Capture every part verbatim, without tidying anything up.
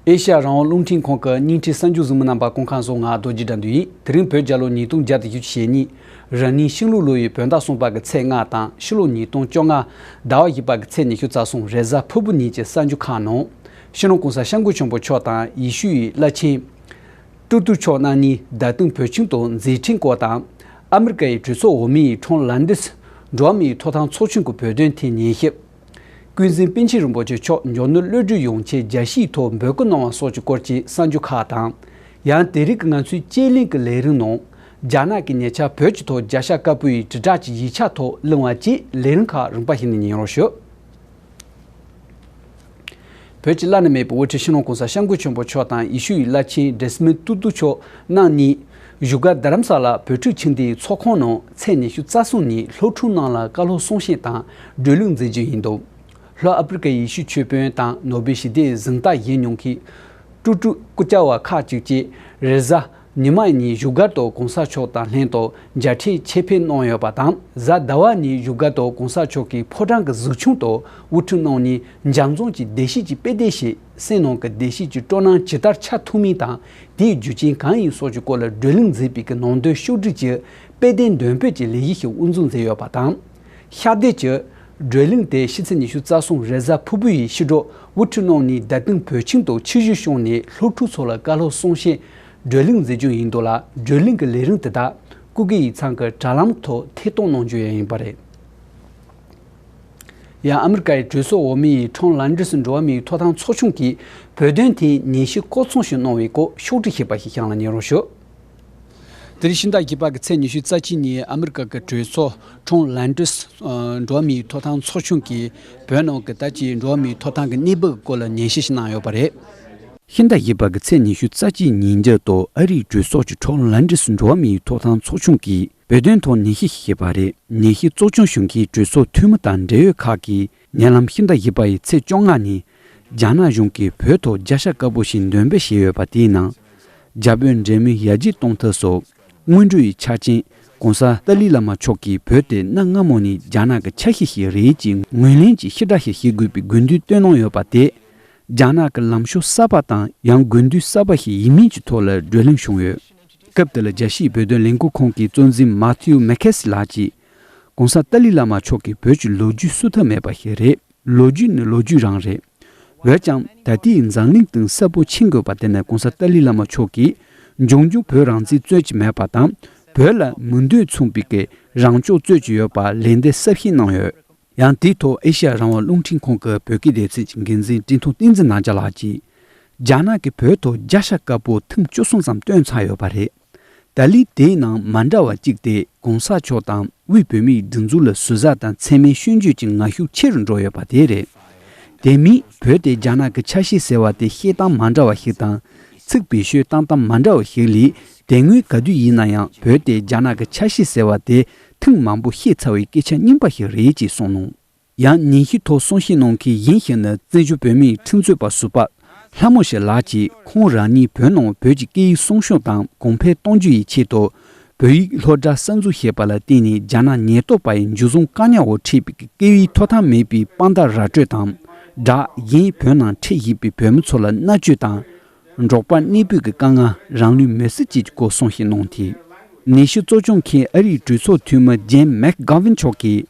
ཨེ་ཤ་ཡ་རང་དབང་རླུང་འཕྲིན་ཁང་གི་སྙིང་ཁྲིད་གསར་འགྱུར་གཟིགས་མི་རྣམ་པ་སྐུ་ཁམས་བཟང་། ང་རྡོ་རྗེ་དགྲ་འདུལ་ཡིན། དེ་རིང་བོད་རྒྱལ་ལོ་ཉིས་སྟོང་བརྒྱ་དང་བཞི་བཅུ་ཞེ་གཉིས། རང་ནིང་ཤིང་ལུག་ལོ་ཡི་བོད་ཟླ་གསུམ་པ་གི་ཚེས་ལྔ་དང་ཕྱི་ལོ་ཉིས་སྟོང་བཅོ་ལྔ་ཟླ་བ་བཞི་པ་གི་ཚེས་ཉི་ཤུ་རྩ་གསུམ་རེས་གཟའ་ཕུར་བུ་ཉིན་གྱི་གསར་འགྱུར་ཁག་ནང་། སྤྱི་ནོར་༸གོང་ས་༸སྐྱབས་མགོན་ཆེན་པོ་མཆོག་དང་ཡེ་ཤུ་ཡི་བླ་ཆེན་ཀྲུ་ཀྲུ་མཆོག་རྣམ་གཉིས་རྡ་སྟེང་བོད་ཁྱིམ་དུ་མཛད་འཕྲིན་སྐོར་དང་། ཨ་མི་རི་ཀ་ཡི་གྲོས་ཚོགས་འོག་མའི་ཁྲོམ་ལན་ཌིས་འགྲོ་བ་མིའི་ཐོབ་ཐང་ཚོགས་ཆུང་གི་བོད་དོན་ཐད་ཉན་ཞིབ། ཀུན་གཟིགས་པཎ་ཆེན་རིན་པོ་ཆེ་མཆོག་མགྱོགས་ནུབ་གློད་གྲོལ་ཡོང་ཆེད་རྒྱལ་སྤྱིའི་ཐོག་འབོད་སྐུལ་གནང་བ་སོགས་ཀྱི་སྐོར་གྱི་གསར་འགྱུར་ཁག་དང་། ཡང་དེ་རིང་གི་ང་ཚོའི་དཔྱད་གླེང་གི་ལས་རིམ་ནང་། རྒྱ་ནག་གིས་ཉེ་ཆར་བོད་ཀྱི་ཐོག་རྒྱལ་ཤ་དཀར་པོའི་དྲིལ་བསྒྲགས་ཀྱི་ཡིག་ཆ་ཐོག་གླེང་བ་བཅས་ལས་རིམ་ཁག་རིམ་པ་བཞིན་ནས་ཉན་རོགས་ཞུ། བོད་ཀྱི་བླ་ན་མེད་པའི་དབུ་ཁྲིད་སྤྱི་ནོར་༸གོང་ས་༸སྐྱབས་མགོན་ཆེན་པོ་མཆོག་དང་ཡེ་ཤུ་ཡི་བླ་ཆེན་ཌེ་སི་མོན་ཏུ་ཏུ་མཆོག་རྣམ་གཉིས་བཞུགས་སྒར་རྡ་རམ་ས་ལ་བོད་ཕྲུག་ཆིངས་འདིའི་ཚོགས་ཁང་ནང་ཚེས་ཉི་ཤུ་རྩ་གསུམ་ཉིན་སློབ་ཕྲུག་རྣམས་ལ་བཀའ་སློབ་གསུང་བཤད་དང་བགྲོ་གླེང་མཛད་རྒྱུ་ཡིན་འདུག་ལྷོ་ཨ་ཕི་རི་ཀའི་ཡེ་ཤུ་ཆོས་དཔོན་དང་ནོ་སྦེལ་ཞི་བདེའི་གཟེངས་རྟགས་བཞེས་མྱོང་མཁན་ཀྲུ་ཀྲུ་སྐུ་བཅར་བ་ཁག་ཅིག་བཅས་རེས་གཟའ་ཉི་མ་ཉིན་བཞུགས་སྒར་དུ་གོང་ས་མཆོག་དང་ལྷན་དུ་མཇལ་འཕྲད་ཆེད་ཕེབས་གནང་ཡོད་པ་དང་། གཟའ་ཟླ་བ་ཉིན་བཞུགས་སྒར་དུ་གོང་ས་མཆོག་གི་ཕོ་བྲང་གི་གཟིམ་ཆུང་དུ་དབུ་ཁྲིད་རྣམ་གཉིས་འཇམ་རྫོང་གི་བདེ་སྐྱིད་ཀྱི་དཔེ་སྟོན་ཞིག་སེམས་ནང་གི་བདེ་སྐྱིད་ཀྱི་སྤྲོ་སྣང་ཇི་ལྟར་འཆར་ཐུབ་མིན་དང་། དེའི་རྒྱུ་རྐྱེན་གང་ཡིན་སོགས་ཀྱི་སྐོར་ལ་བགྲོ་གླེང་མཛད་པའི་གི་ནང་དོན་ཕྱོགས་བསྒྲིགས་ཀྱི་དཔེ་སྟོན་འདོན་སྤེལ་གྱི་ལས་གཞི་ཞིག་དབུ་འཛུགས་མཛད་ཡོད་པ་དང་། ཤར་སྡེ་གྱི་བགྲོ་གླེང་དེ་ཕྱི་ཚེས་ཉི་ཤུ་རྩ་གསུམ་རེས་གཟའ་ཕུར་བུ་ཡི་ཕྱི་དྲོ་དབུ་ཁྲིད་རྣམ་གཉིས་རྡ་སྟེང་བོད་ཁྱིམ་དུ་ཆིབས་བསྒྱུར་བྱུང་ནས་སློབ་ཕྲུག་ཚོ་ལ་བཀའ་སློབ་གསུང་བཤད་བགྲོ་གླེང་མཛད་རྒྱུ་ཡིན་འདུག་ལ། བགྲོ་གླེང་གི་ལས་རིམ་དེ་དག་སྐུ་སྒེར་ཡིག་ཚང་གི་དྲ་ལམ་ཐོག་ཐད་གཏོང་གནང་རྒྱུ་ཡང་ཡིན་པ་རེད། ཡང་ཨ་མི་རི་ཀའི་གྲོས་ཚོགས་འོག་མའི་ཁྲོམ་ལན་ཌིས་འགྲོ་བ་མིའི་ཐོབ་ཐང་ཚོགས་ཆུང་གིས་བོད་དོན་ཐད་ཉན་ཞིབ་སྐོར་ཚོང་ཞིག་གནང་བའི་སྐོར་ཕྱོགས་བསྒྲིགས་བྱས་པ་ཞིག་གཤམ་ལ་ཉན་རོགས་ཞུ། དེ་རིང་ཕྱི་ཟླ་བཞི་པ་གི་ཚེས་ཉི་ཤུ་རྩ་གཅིག་ཉིན་ཨ་མི་རི་ཀ་གི་གྲོས་ཚོགས་ཁྲོམ་ལན་ཌིས་འགྲོ་བ་མིའི་ཐོབ་ཐང་ཚོགས་ཆུང་གིས་བོད་ནང་གི་ད་ཅི་འགྲོ་བ་མིའི་ཐོབ་ཐང་གི་གནས་བབ་སྐོར་ལ་ཉན་ཞིབ་ཞིག་གནང་ཡོད་པ་རེད། ཕྱི་ཟླ་བཞི་པ་གི་ཚེས་ཉི་ཤུ་རྩ་གཅིག་ཉིན་རྒྱབ་ཏུ་ཨ་རིའི་གྲོས་ཚོགས་ཀྱི་ཁྲོམ་ལན་ཌིས་འགྲོ་བ་མིའི་ཐོབ་ཐང་ཚོགས་ཆུང་གིས་བོད་དོན་ཐོག་ཉན་ཞིབ་ཞིག་བྱས་པ་རེད། ཉན་ཞིབ་གཙོ་སྐྱོང་ཞུ་མཁན་གྲོས་ཚོགས་འཐུས་མི་དང་འབྲེལ་ཡོད་ཁག་གིས་ཉེ་ལམ་ཕྱི་ཟླ་བཞི་པ་ཡི་ཚེས་བཅོ་ལྔ་ཉིན་རྒྱ་ནག་གཞུང་གིས་བོད་ཐོག་རྒྱལ་ཤ་དཀར་པོ་ཞིག་འདོན་སྤེལ་བྱས་ཡོད་པ་དེའི་ནང་། རྒྱ་བོད་འབྲེལ་མོལ་ཡར་རྒྱས་གཏོང་ཐབས་སོགས་སྔོན་འགྲོ་ཡི་ཆ་རྐྱེན། ༸གོང་ས་ཏཱ་ལའི་བླ་མ་མཆོག་གིས་བོད་དེ་གནའ་སྔ་མོ་ནས་རྒྱ་ནག་གི་ཆ་ཤས་ཤིག་རེད་ཅེས་ངོས་ལེན་གྱི་ཕྱིར་བསྒྲགས་ཤིག་བྱེད་དགོས་པའི་དགོས་འདུན་བཏོན་གནང་ཡོད་པ་དེ། རྒྱ་ནག་གི་ལམ་ཕྱོགས་གསར་པ་དང་ཡང་དགོས་འདུན་གསར་པ་ཞིག་ཡིན་མིན་གྱི་ཐོག་ལ་བགྲོ་གླེང་བྱུང་ཡོད། སྐབས་དེ་ལ་རྒྱལ་སྤྱིའི་བོད་དོན་ལས་འགུལ་ཁང་གི་གཙོ་འཛིན་མཱ་ཐིའུ་མེ་ཁེ་སི་ལགས་ཀྱིས། ༸གོང་ས་ཏཱ་ལའི་བླ་མ་མཆོག་གིས་བོད་ཀྱི་ལོ་རྒྱུས་སུ་ཐབས་མེད་པ་ཞིག་རེད། ལོ་རྒྱུས་ནི་ལོ་རྒྱུས་རང་རེད། འོན་ཀྱང་ད་ལྟའི་འཛམ་གླིང་སྟེང་གསལ་པོ་མཁྱེན་དགོས་པ་དེ་ནི་༸གོང་ས་ཏཱ་ལའི་བླ་མ་མཆོག་གིས་འབྱུང་འགྱུར་བོད་རང་བཙན་རྩོད་ཀྱི་མེད་པ་དང་། བོད་ལ་མི་འདོད་མཚུངས་པའི་གི་རང་སྐྱོང་རྩོད་ཀྱི་ཡོད་པ་ལན་འདེབས་གསལ་བཤད་གནང་ཡོད། ཡང་དེའི་ཐོག་ཨེ་ཤ་ཡ་རང་དབང་རླུང་འཕྲིན་ཁང་གི་བོད་སྐད་སྡེ་ཚན་གྱི་འགན་འཛིན་བཀྲས་མཐོང་བསྟན་འཛིན་རྣམ་རྒྱལ་ལགས་ཀྱིས། རྒྱ་ནག་གིས་བོད་ཐོག་རྒྱལ་ཤ་དཀར་པོ་ཐེངས་བཅུ་གསུམ་ཙམ་བཏོན་ཚར་ཡོད་པ་རེད། ད་ལན་དེའི་ནང་མ་འདྲ་བ་གཅིག་དེ་༸གོང་ས་མཆོག་དང་དབུས་བོད་མིའི་སྒྲིག་འཛུགས་ལ་ཟུར་ཟ་དང་མཚན་སྨད་སྐྱོན་བརྗོད་ཀྱི་ངར་ཤུགས་ཆེ་རུ་འགྲོ་ཡོད་པ་དེ་རེད། དེ་མིན་བོད་དེ་རྒྱ་ནག་གི་ཆ་ཤས་ཟེར་བ་དེ་བཤད་སྟངས་མ་འདྲ་བ་ཞིག་དང་། ཚིག་བེད་སྤྱོད་བཏང་སྟངས་མ་འདྲ་བ་ཞིག་ལས། དེ་སྔོན་ག་དུས་ཡིན་ན་ཡང་བོད་དེ་རྒྱ་ནག་གི་ཆ་ཤས་ཟེར་བ་དེ་ཐེངས་མང་པོ་བཤད་ཚར་བའི་སྐད་ཆ་རྙིང་པ་ཞིག་རེད་ཅེས་གསུངས་གནང་། ཡང་ཉན་ཞིབ་ཐོག་གསུང་བཤད་གནང་མཁན་གཞན་ཞིག་ནི་བཙན་བྱོལ་བོད་མིའི་ཁྲིམས་རྩོད་པ་ཟུར་པ་ལྷ་མོ་ཞི་ལགས་ཀྱིས་ཁོང་རང་ཉིད་བོད་ནང་བོད་ཀྱི་སྐད་ཡིག་སྲུང་སྐྱོང་དང་གོང་འཕེལ་གཏོང་རྒྱུ་ཡི་ཆེད་དུ་བོད་ཡིག་སློབ་གྲྭ་གསར་འཛུགས་བྱས་པ་ལ་བརྟེན་ནས་རྒྱ་ནག་ཉེན་རྟོག་པ་ཡི་འཇུ་བཟུང་བཀག་ཉར་འོག་ཁྲིད་པའི་སྐད་ཡིག་ཐོབ་ཐང་མེད་པའི་དཔང་རྟགས་ར་སྤྲོད་དང་སྦྲགས། གཞན་བོད་ནང་ཁྲིད་བཞིན་པའི་བོད་མི་ཚོ་ལ་མནར་གཅོད་དང་། འབྲོག་པ་གནས་སྤོས་ཀྱི་དཀའ་ངལ། རང་ལུས་མེར་སྲེག་བཅས་ཀྱི་སྐོར་གསུང་བཤད་གནང་། དེ་ནས་ཉན་ཞིབ་གཙོ་སྐྱོང་མཁན་ཨ་རིའི་གྲོས་ཚོགས་འཐུས་མི་ཇེམ་མེག་གྷ་ཝིན་མཆོག་གིས།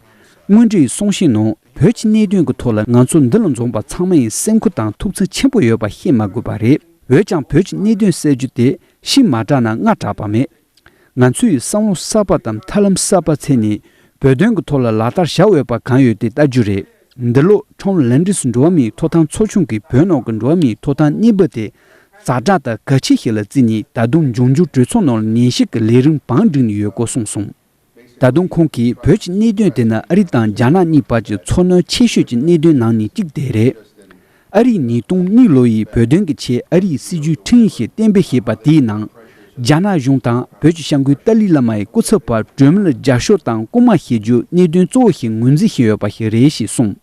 སྔོན་འགྲོའི་གསུང་བཤད་ནང་བོད་ཀྱི་གནད་དོན་གྱི་ཐོག་ལ་ང་ཚོ་འདི་ལ་འཛོམས་པ་ཚང་མ་ཡིས་སེམས་ཁུར་དང་ཐུགས་བརྩེ་ཆེན་པོ་ཡོད་པ་ཤེས་མ་དགོས་པ་རེད། འོན་ཀྱང་བོད་ཀྱི་གནད་དོན་སེལ་རྒྱུ་དེ་གཞི་མ་དྲག་ན་སྔ་དྲག་པ་མེད། ང་ཚོས་བསམ་བློ་གསར་པ་དང་ཐབས་ལམ་གསར་པ་འཚོལ་ནས་བོད་དོན་གྱི་ཐོག་ལ་ལག་བསྟར་བྱ་འོས་པ་གང་ཡོད་དེ་བལྟ་རྒྱུ་རེད། འདི་ལོ་ཁྲོམ་ལན་ཌིས་འགྲོ་བ་མིའི་ཐོབ་ཐང་ཚོགས་ཆུང་གིས་བོད་ནང་གི་འགྲོ་བ་མིའི་ཐོབ་ཐང་གནས་བབ་དེ་ཛ་དྲག་དང་གལ་ཆེ་ཞིག་ལ་བརྩིས་ནས་ད་དུང་འབྱུང་འགྱུར་གྲོས་ཚོགས་ནང་ལ་ཉན་ཞིབ་ཀྱི་ལས་རིམ་བང་བསྒྲིགས་ནས་ཡོད་སྐོར་གསུངས་སོང་། ད་དུང་ཁོང་གིས་བོད་ཀྱི་གནད་དོན་དེ་ནི་ཨ་རི་དང་རྒྱ་ནག་གཉིས་བར་གྱི་ཚོར་སྣང་ཆེ་ཤོས་ཀྱི་གནད་དོན་ནང་ནས་གཅིག་དེ་རེད། ཨ་རིས་ཉིས་སྟོང་གཉིས་ལོ་ཡི་བོད་དོན་གྱི་ཆེད་ཨ་རིའི་སྲིད་ཇུས་ཁྲིམས་ཡིག་ཞིག་གཏན་འབེབས་བྱས་པ་དེའི་ནང་། རྒྱ་ནག་གཞུང་དང་བོད་ཀྱི་སྐྱབས་མགོན་ཏཱ་ལའི་བླ་མ་ཡི་སྐུ་ཚབ་བར་གྲོས་མོལ་རྒྱབ་སྐྱོར་དང་སྐུལ་མ་བྱེད་རྒྱུ་གནད་དོན་གཙོ་བོ་ཞིག་ངོས་འཛིན་བྱས་ཡོད་པ་ཞིག་རེད་ཞེས་གསུངས།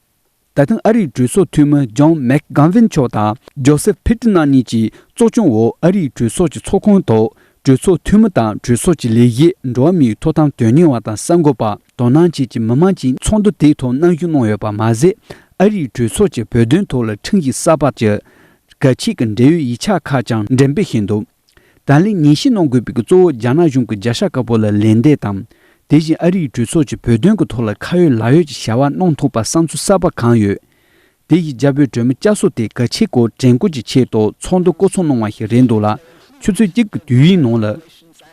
ད་ཐེངས་ཨ་རིའི་གྲོས་ཚོགས་འཐུས་མི་ཇོན་མེག་གྷ་ཝིན་མཆོག་དང་ཇོ་སེབ་ཕི་ཏི་རྣམ་གཉིས་ཀྱིས་གཙོ་སྐྱོང་འོག་ཨ་རིའི་གྲོས་ཚོགས་ཀྱི་ཚོགས་ཁང་དུ། གྲོས་ཚོགས་འཐུས་མི་དང་གྲོས་ཚོགས་ཀྱི་ལས་བྱེད། འགྲོ་བ་མིའི་ཐོབ་ཐང་དོན་གཉེར་བ་དང་གསར་འགོད་པ། དོ་སྣང་བཅས་ཀྱི་མི་མང་བཅས་ཚོགས་འདུ་དེའི་ཐོག་མཉམ་ཞུགས་གནང་ཡོད་པ་མ་ཟད། ཨ་རིའི་གྲོས་ཚོགས་ཀྱི་བོད་དོན་ཐོག་ལ་ཁྲིམས་ཡིག་གསར་པ་གྱི་ བརྡ་ཆད་ཀྱི་འབྲེལ་ཡོད་ཡིག་ཆ་ཁག་ཀྱང་འགྲེམས་སྤེལ་བྱས་འདུག། ད་ལན་ངེས་ཤེས་གནང་དགོས་པའི་གཙོ་བོ་རྒྱ་ནག་གཞུང་གི་རྒྱལ་ཤ་དཀར་པོ་ལ་ལན་འདེབས་དང་། དེ་བཞིན་ཨ་རིའི་གྲོས་ཚོགས་ཀྱི་བོད་དོན་གྱི་ཐོག་ལ་ཁ་ཡོད་ལག་ཡོད་ཀྱི་བྱ་བ་གནང་ཐུབ་པར་བསམ་ཚུལ་གསར་པ་གང་ཡོད། དེ་ཡིས་རྒྱ་བོད་གྲོས་མོལ་བསྐྱར་གསོ་དེ་གལ་ཆེ་སྐོར་དྲན་སྐུལ་གྱི་ཆེད་དུ་ཚོགས་འདུ་བསྐོང་ཚོགས་གནང་བ་ཞིག་རེད་འདུག་ལ། ཆུ་ཚོད་གཅིག་གི་དུས་ཡུན་ནང་ལ།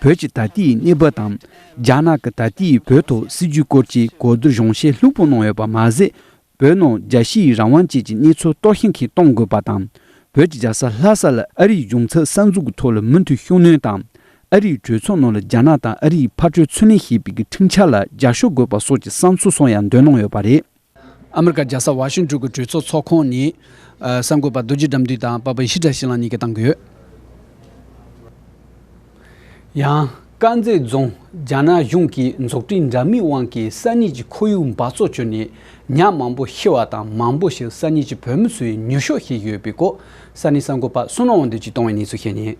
བོད་ཀྱི་ད་ལྟའི་གནས་བབ་དང་། རྒྱ་ནག་གི་ད་ལྟའི་བོད་ཐོག་སྲིད་ཇུས་སྐོར་གྱི་གོ་བསྡུར་གཞུང་བཤད་ལྷུག་པོ་གནང་ཡོད་པ་མ་ཟད། བོད་ནང་རྒྱལ་སྤྱིའི་རང་དབང་བཅས་ཀྱི་གནས་ཚུལ་རྟོག་ཞིབ་མཁན་གཏོང་དགོས་པ་དང་། བོད་ཀྱི་རྒྱལ་ས་ལྷ་ས་ལ་ཨ་རིའི་གཞུང་ཚབ་གསར་འཛུགས་ཀྱི་ཐོག་ལ་མུ་མཐུད་ཤུགས་སྣོན་དང་། ཨ་རིའི་གྲོས་ཚོགས་ནང་ལ་རྒྱ་ནག་དང་ཨ་རིའི་ཕར་གྲོས་ཚུར་ལེན་བྱེད་པའི་ཁྲིམས་འཆར་ལ་རྒྱབ་སྐྱོར་དགོས་པ་སོགས་ཀྱི་བསམ་ཚུལ་སོགས་ཡང་འདོན་གནང་ཡོད་པ་རེད། ཨ་མི་རི་ཀ་རྒྱལ་ས་ཝ་ཤིང་ཊོན་གྱི་གྲོས་ཚོགས་ཚོགས་ཁང་ནས། ཨ། གསར་འགོད་པ་རྡོ་རྗེ་དགྲ་འདུལ་དང་པ་པ་ཡེ་ཤེས་བཀྲ་ཤིས་ལགས་གཉིས་ཀྱིས་བཏང་གི་ཡོད། ཡང་དཀར་མཛེས་རྫོང་རྒྱ་ནག་གཞུང་གིས་འཛུགས་སྐྲུན་འདྲ་མིན་དབང་གིས་ས་གནས་ཀྱི་ཁོར་ཡུག་འབག་བཙོག་བྱུང་ནས་ཉ་མང་པོ་ཤི་བ་དང་མང་པོ་ཞིག་ས་གནས་ཀྱི་བོད་མི་ཚོས་མྱུར་སྐྱོབ་བྱས་ཡོད་པའི་སྐོར་ས་གནས་གསར་འགོད་པ་བསོད་ནམས་དབང་འདུས་ཀྱིས་བཏང་བའི་གནས་ཚུལ་ཞིག་ཡིན།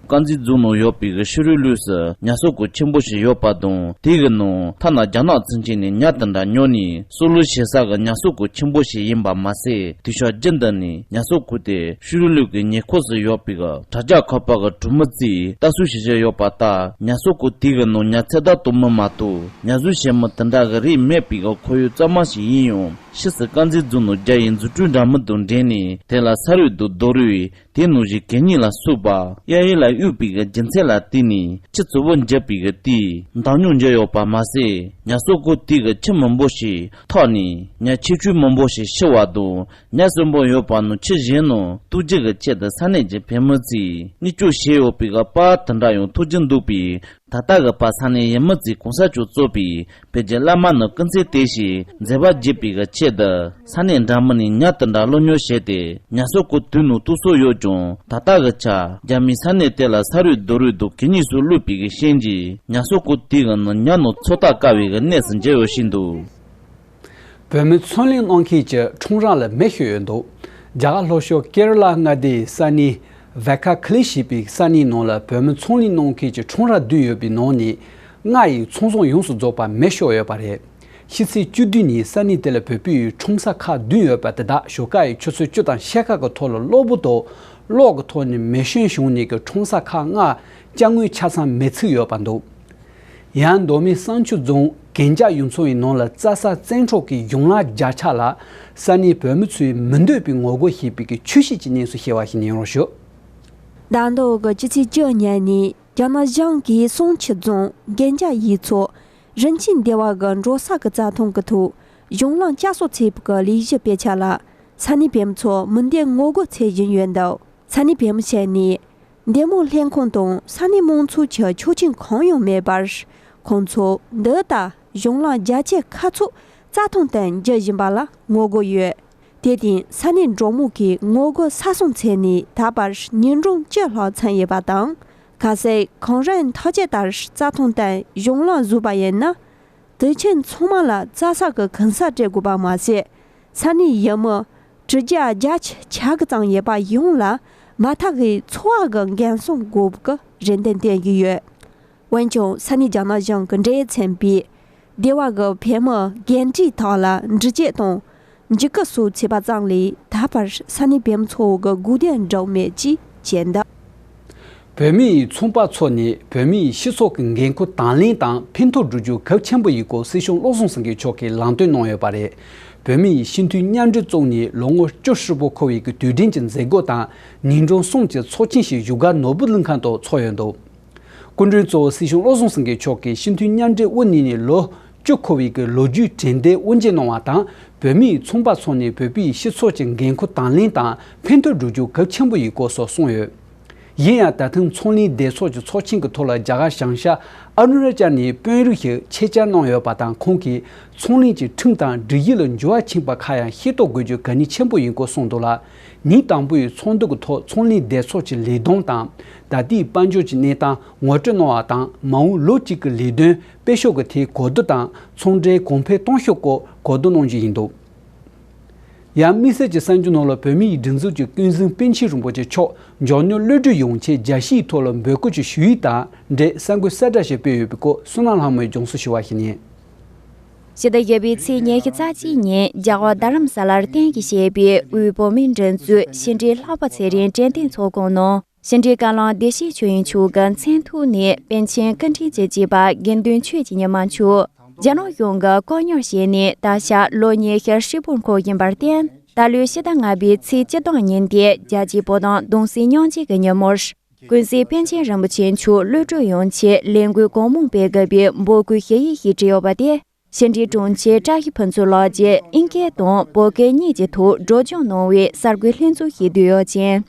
དཀར་མཛེས་རྫོང་ནང་ཡོད་པའི་ཤུ་རུའི་ལུགས་སུ་ཉ་གསོག་ཁུལ་ཆེན་པོ་ཞིག་ཡོད་པ་དང་། དེ་གི་ནང་ཐ་ན་རྒྱ་ནག་ཚུན་ཆད་ནས་ཉ་དེ་འདྲ་ཉོ་ནས་གསོག་ལུག་བྱེད་ས་གི་ཉ་གསོག་ཁུལ་ཆེན་པོ་ཞིག་ཡིན་པ་མ་ཟད། དེང་སང་རྒྱུན་དུ་ནས་ཉ་གསོག་ཁུལ་དེ་ཤུ་རུའི་ལུགས་ཀྱི་ཉེ་འཁོར་སུ་ཡོད་པའི་དྲ་རྒྱ་ཁ་པར་གྱི་གྲོང་མི་ཚོས་ལྟ་སྲུང་བྱེད་བཞིན་ཡོད་པ་ལྟར། ཉ་གསོག་ཁུལ་དེ་གི་ནང་ཉ་ཚེ་བདག་གཏོང་མི་མ་གཏོགས་ཉ་གསོ་བྱེད་མི་དེ་འདྲ་གི་རིགས་མེད་པའི་ཁོར་ཡུག་གཙང་མ་ཞིག་ཡིན་ཡང་། ཕྱིས་སུ་དཀར་མཛེས་རྫོང་ནང་རྒྱ་ཡིས་འཛུགས་སྐྲུན་འདྲ་མིན་དང་འབྲེལ་ནས་དེ་ལ་ས་རུད་དང་རྡོ་རུད། དེ་ནང་བཞིན་གད་སྙིགས་ལ་སོགས་པ་གཡས་གཡོན་ལ་གཡུགས་པའི་རྒྱུ་མཚན་ལ་བརྟེན་ནས་ཆུ་བཙོག་པོ་འགྱུར་བའི་དུས་འདང་རྙོག་འགྱུར་ཡོད་པ་མ་ཟད། ཉ་གསོག་ཁུལ་དེ་གི་ཁྱིམ་མང་པོ་ཞིག་འཐག་ནས་ཉ་ཆེ་ཆུང་མང་པོ་ཞིག་ཤི་བ་དང་། ཉ་གསོན་པོ་ཡོད་པ་རྣམས་ཆུ་བཞུར་ནང་གཏོར་རྒྱུ་གི་ཆེད་དུ་ས་གནས་ཀྱི་བོད་མི་ཚོས་མཉེན་སྤྱོད་བྱས་ཡོད་པའི་པར་དེ་འདྲ་ཡང་ཐོན་གྱི་འདུག་པས། ད་ལྟ་གི་བར་ས་གནས་ཡུལ་མི་ཚོས་གོང་ས་མཆོག་གཙོས་པའི་བོད་ཀྱི་བླ་མ་རྣམས་སྐུ་ཚེ་བརྟན་ཞིང་མཛད་པ་རྒྱས་པའི་ཆེད་དུ་ས་གནས་འདྲ་མིན་ནས་ཉ་དེ་འདྲ་བླུ་ཉོ་བྱས་ཏེ་ཉ་གསོག་ཁུལ་དེ་ནང་གཏོར་སྲོལ་ཡོད་ཀྱང་། ད་ལྟ་གི་ཆར་རྒྱ་མིས་ས་གནས་དེ་ལ་ས་རུད་རྡོ་རུད་དང་གད་སྙིགས་སོགས་བླུགས་པའི་རྐྱེན་གྱིས་ཉ་གསོག་ཁུལ་དེ་གི་ནང་ཉ་རྣམས་འཚོ་ཐབས་དཀའ་བའི་གནས་སུ་གྱུར་ཡོད་བཞིན་འདུག། བོད་མི་ཚོང་ལས་གནང་མཁན་གྱི་ཁྲོམ་ར་ལ་མེ་ཤོར་ཡོད་འདུག། རྒྱ་གར་ལྷོ་ཕྱོགས་ཀེ་ར་ལ་མངའ་སྡེའི་ས་གནས་ཝེ་ཁ་ཁི་ལི་ཞེས་པའི་ས་གནས་ནང་ལ་བོད་མི་ཚོང་ལས་གནང་མཁན་གྱི་ཁྲོམ་ར་བདུན་ཡོད་པའི་ནང་ནས་ལྔ་ཡི་ཚོང་ཟོག་ཡོངས་སུ་རྫོགས་པ་མེ་ཤོར་ཡོད་པ་རེད། ཕྱི་ཚེས་བཅུ་བདུན་ཉིན་ས་གནས་དེ་ལ་བོད་པའི་ཁྲོམ་ས་ཁག་བདུན་ཡོད་པ་དེ་དག་ཞོགས་ཀ་ཡི་ཆུ་ཚོད་བཅུ་དང་ཕྱེད་ཀ་གི་ཐོག་ལ་གློ་བུར་དུ་གློག་གི་ཐོག་ནས་མེ་ཤོར་བྱུང་ནས་ཀྱི་ཁྲོམ་ས་ཁག་ལྔ་ཅ་དངོས་ཆ་ཚང་མེ་ཚིག་ཡོད་པ་འདུག། ཡང་མདོ་སྨད་བསང་ཆུ་རྫོང་གན་རྒྱ་ཡུལ་ཚོ་ཡི་ནང་ལ་རྩྭ་ས་བཙན་འཕྲོག་གི་གཞུང་ལམ་རྒྱབ་ཆ་ལ་ས་གནས་བོད་མི་ཚོས་མི་འདོད་པའི་ངོ་རྒོལ་བྱེད་པའི་གི་ཆོས་བཤད་ཀྱི་གནས་སུ་ཤེས་པ་ཞིག་ཡིན་རོགས་ཞུ། ཟླ་འདི་འོག་གི་སྤྱི་ཚེས་བཅུ་ཉིན་ནས་རྒྱ་ནག་གཞུང་གིས་བསང་ཆུ་རྫོང་གན་རྒྱ་ཡུལ་ཚོ་རིན་ཆེན་སྡེ་བ་གི་འབྲོག་ས་གི་རྩྭ་ཐང་གི་ཐོག་གཞུང་ལམ་བསྐྱར་གསོ་བྱེད་པའི་གི་ལས་གཞི་སྤེལ་ཆ་ལ་ས་གནས་བོད་མི་ཚོ་མི་འདོད་ངོ་རྒོལ་བྱེད་བཞིན་ཡོད་འདུག། ས་གནས་བོད་མི་བྱས་ནས། འདེམས་ངོ་ལྷན་ཁང་དང་ས་གནས་མང་ཚོགས་ཀྱི་ཆོག་མཆན་གང་ཡང་མེད་པར། ཁོང་ཚོ་འདི་ལྟར་གཞུང་ལམ་རྒྱ་ཆེ་ཁ་ཚུད་རྩྭ་ཐང་སྟེང་འགྱུར་བཞིན་པ་ལ་ངོ་རྒོལ་ཡོད། དེ་སྟེང་ས་གནས་འབྲོག་མོ་གིས་ངོ་རྒོལ་ས་སྲུང་བྱས་ནས་ད་བར་ཉིན་གྲངས་བཅུ་ལྷག་ཚང་ཡོད་པ་དང་། གལ་སྲིད་གངས་རིན་ཐག་བཅད་ལྟར་རྩྭ་ཐང་སྟེང་གཞུང་ལམ་བཟོས་པ་ཡིན་ན། དུས་ཆེན་ཚང་མ་ལ་རྩྭ་ས་གི་གུན་གསབ་སྤྲད་དགོས་པ་མ་ཟད། ས་གནས་ཡུལ་མི་དྲུག་བརྒྱ་བརྒྱད་ཅུ་གྱ་གི་ཙམ་ཡོད་པ་ཡོངས་ལ་མ་ཐག་གི་འཚོ་བ་གི་འགན་སྲུང་དགོས་པའི་རེ་འདུན་བསྟན་གྱི་ཡོད། འོན་ཀྱང་ས་གནས་རྒྱ་ནག་གཞུང་གི་འབྲེལ་ཡོད་ཚན་པས་སྡེ་བ་གི་བོད་མི་རྒན་གྲས་དག་ལ་འདྲི་གཅོད་དང་འཇིགས་སྐུལ་སོགས་བྱས་པ་ཙམ་ལས་ད་བར་ས་གནས་བོད་མི་ཚོ་གི་སྒུག་དོན་འགྲུབ་མེད་ཅེས་བཤད་འདུག། བོད་མིའི་ཚོང་པ་ཚོ་ནས་བོད་མིའི་སྤྱི་ཚོགས་ཀྱི་འགན་ཁུར་དང་ལེན་དང་ཕན་ཐོགས་སྒྲུབ་རྒྱུ་གལ་ཆེན་པོ་ཡིན་སྐོར་སྲིད་སྐྱོང་བློ་བཟང་སེང་གེ་མཆོག་གིས་ལམ་སྟོན་གནང་ཡོད་པ་རེད། བོད་མིའི་སྤྱི་འཐུས་མཉམ་འབྲེལ་བཙུགས་ནས་ལོ་ངོ་བཅུ་ཧྲིལ་པོ་འཁོར་བའི་དུས་དྲན་གྱི་མཛད་སྒོ་དང་ཉིན་གྲངས་གསུམ་གྱི་ཚོགས་ཆེན་ཞིག་བཞུགས་སྒར་ནོར་བུ་གླིང་ཁང་དུ་ཚོགས་ཡོད་འདུག། སྐུ་མགྲོན་གཙོ་བོ་སྲིད་སྐྱོང་བློ་བཟང་སེང་གེ་མཆོག་གིས་སྤྱི་འཐུས་མཉམ་འབྲེལ་དབུ་བརྙེས་ནས་ལོ་བཅུ་འཁོར་བའི་གི་ལོ་རྒྱུས་དྲན་རྟེན་དབུ་འབྱེད་གནང་བ་དང་། བོད་མིའི་ཚོང་པ་ཚོ་ནས་བོད་པའི་སྤྱི་ཚོགས་ཀྱི་འགན་ཁུར་དང་ལེན་དང་ཕན་ཐོགས་སྒྲུབ་རྒྱུ་གལ་ཆེན་པོ་ཡིན་སྐོར་སོགས་གསུངས་ཡོད། ཡིན་ཡང་ད་ཐེངས་ཚོང་ལས་སྡེ་ཚོགས་ཀྱི་ཚོགས་ཆེན་གྱི་ཐོག་ལ་རྒྱ་གར་བྱང་ཤར་ཨ་རུ་ན་ཅལ་ནས་དཔོན་རིགས་ཤིག་ཆེད་བཅར་གནང་ཡོད་པ་དང་། ཁོང་གིས་ཚོང་ལས་ཀྱི་ཁྲིམས་དང་སྒྲིག་གཞི་ལ་འགྱུར་བ་ཕྱིན་པ་ཁག་ཡང་ཤེས་རྟོགས་དགོས་རྒྱུ་གལ་གནད་ཆེན་པོ་ཡིན་སྐོར་གསུངས་འདུག་ལ། ཉིན་དང་པོའི་ཚོགས་འདུ་གྱི་ཐོག་ཚོང་ལས་སྡེ་ཚོགས་ཀྱི་ལས་དོན་དང་། ད་ལྟའི་དཔལ་འབྱོར་གྱི་གནས་སྟངས་ངོ་སྤྲོད་གནང་བ་དང་། མ་འོངས་ལོ་གཅིག་གི་ལས་དོན་སྤེལ་ཕྱོགས་ཀྱི་ཐད་གོ་བསྡུར་དང་ཚོང་འབྲེལ་གོང་འཕེལ་གཏོང་ཕྱོགས་སྐོར་གོ་བསྡུར་གནང་རྒྱུ་ཡིན་འདུག། ཡང་དམིགས་བསལ་གྱི་གསར་འགྱུར་ནང་ལ་བོད་མིའི་སྒྲིག་འཛུགས་ཀྱི་ཀུན་གཟིགས་པཎ་ཆེན་རིན་པོ་ཆེ་མཆོག་མགྱོགས་མྱུར་གློད་གྲོལ་ཡོང་ཆེད་རྒྱལ་སྤྱིའི་ཐོག་ལ་འབོད་སྐུལ་གྱི་ཞུ་ཡིག་དང་འབྲེལ་གསར་འགོད་གསལ་བསྒྲགས་ཤིག་སྤེལ་ཡོད་པའི་སྐོར་བསོད་ནམས་ལྷ་མོས་སྦྱོང་བརྡར་ཞུ་བ་ཞིག་ཡིན། ཕྱི་ཟླ་བཞི་པའི་ཚེས་ཉི་ཤུ་རྩ་གཅིག་ཉིན་རྒྱ་གར་རྡ་རམ་ས་ལར་གཏན་གྱི་བཤད་པའི་དབུས་བོད་མིའི་སྒྲིག་འཛུགས་ཕྱི་འབྲེལ་ལྷག་པ་ཚེ་རིང་དྲན་རྟེན་ཚོགས་ཁང་ནང་། ཕྱི་འབྲེལ་བཀའ་བློན་བདེ་ཆེན་ཆོས་དབྱིངས་མཆོག་གི་མཚན་ཐོག་ནས་པཎ་ཆེན་སྐུ་ཕྲེང་བཅུ་གཅིག་པ་དགེ་འདུན་ཆོས་ཀྱི་ཉི་མ་མཆོག་རྒྱ་ནག་གཞུང་གིས་བཀག་ཉར་བྱས་ནས་ད་ཆ་ལོ་ཉི་ཤུ་ཧྲིལ་པོར་འཁོར་བཞིན་པར་བརྟེན། ད་ལོའི་ཕྱི་ཟླ་ལྔ་པའི་ཚེས་བཅུ་གྲངས་ཉིན་དེ་རྒྱལ་གཅེས་པོ་དང་གདུང་སྲས་མཉམ་གཅིག་གི་ཉིན་མོར། ཀུན་གཟིགས་པཎ་ཆེན་རིན་པོ་ཆེ་མཆོག་གློད་བཀྲོལ་ཡོང་ཆེད་ལས་འགུལ་གང་མང་སྤེལ་དགོས་པའི་འབོད་སྐུལ་ཞུ་ཡིག་ཞིག་བྲིས་ཡོད་པ་དེ། ཕྱི་འབྲེལ་དྲུང་ཆེ་བཀྲ་ཤིས་ཕུན་ཚོགས་ལགས་ཀྱིས་ཨིན་སྐད་དང་བོད་སྐད་གཉིས་ཀྱི་ཐོག་སྒྲོག་སྦྱང་གནང་བའི་གསར་འགོད་ལྷན་ཚོགས་ཤིག་བསྡུས་ཡོད་ཅིང་།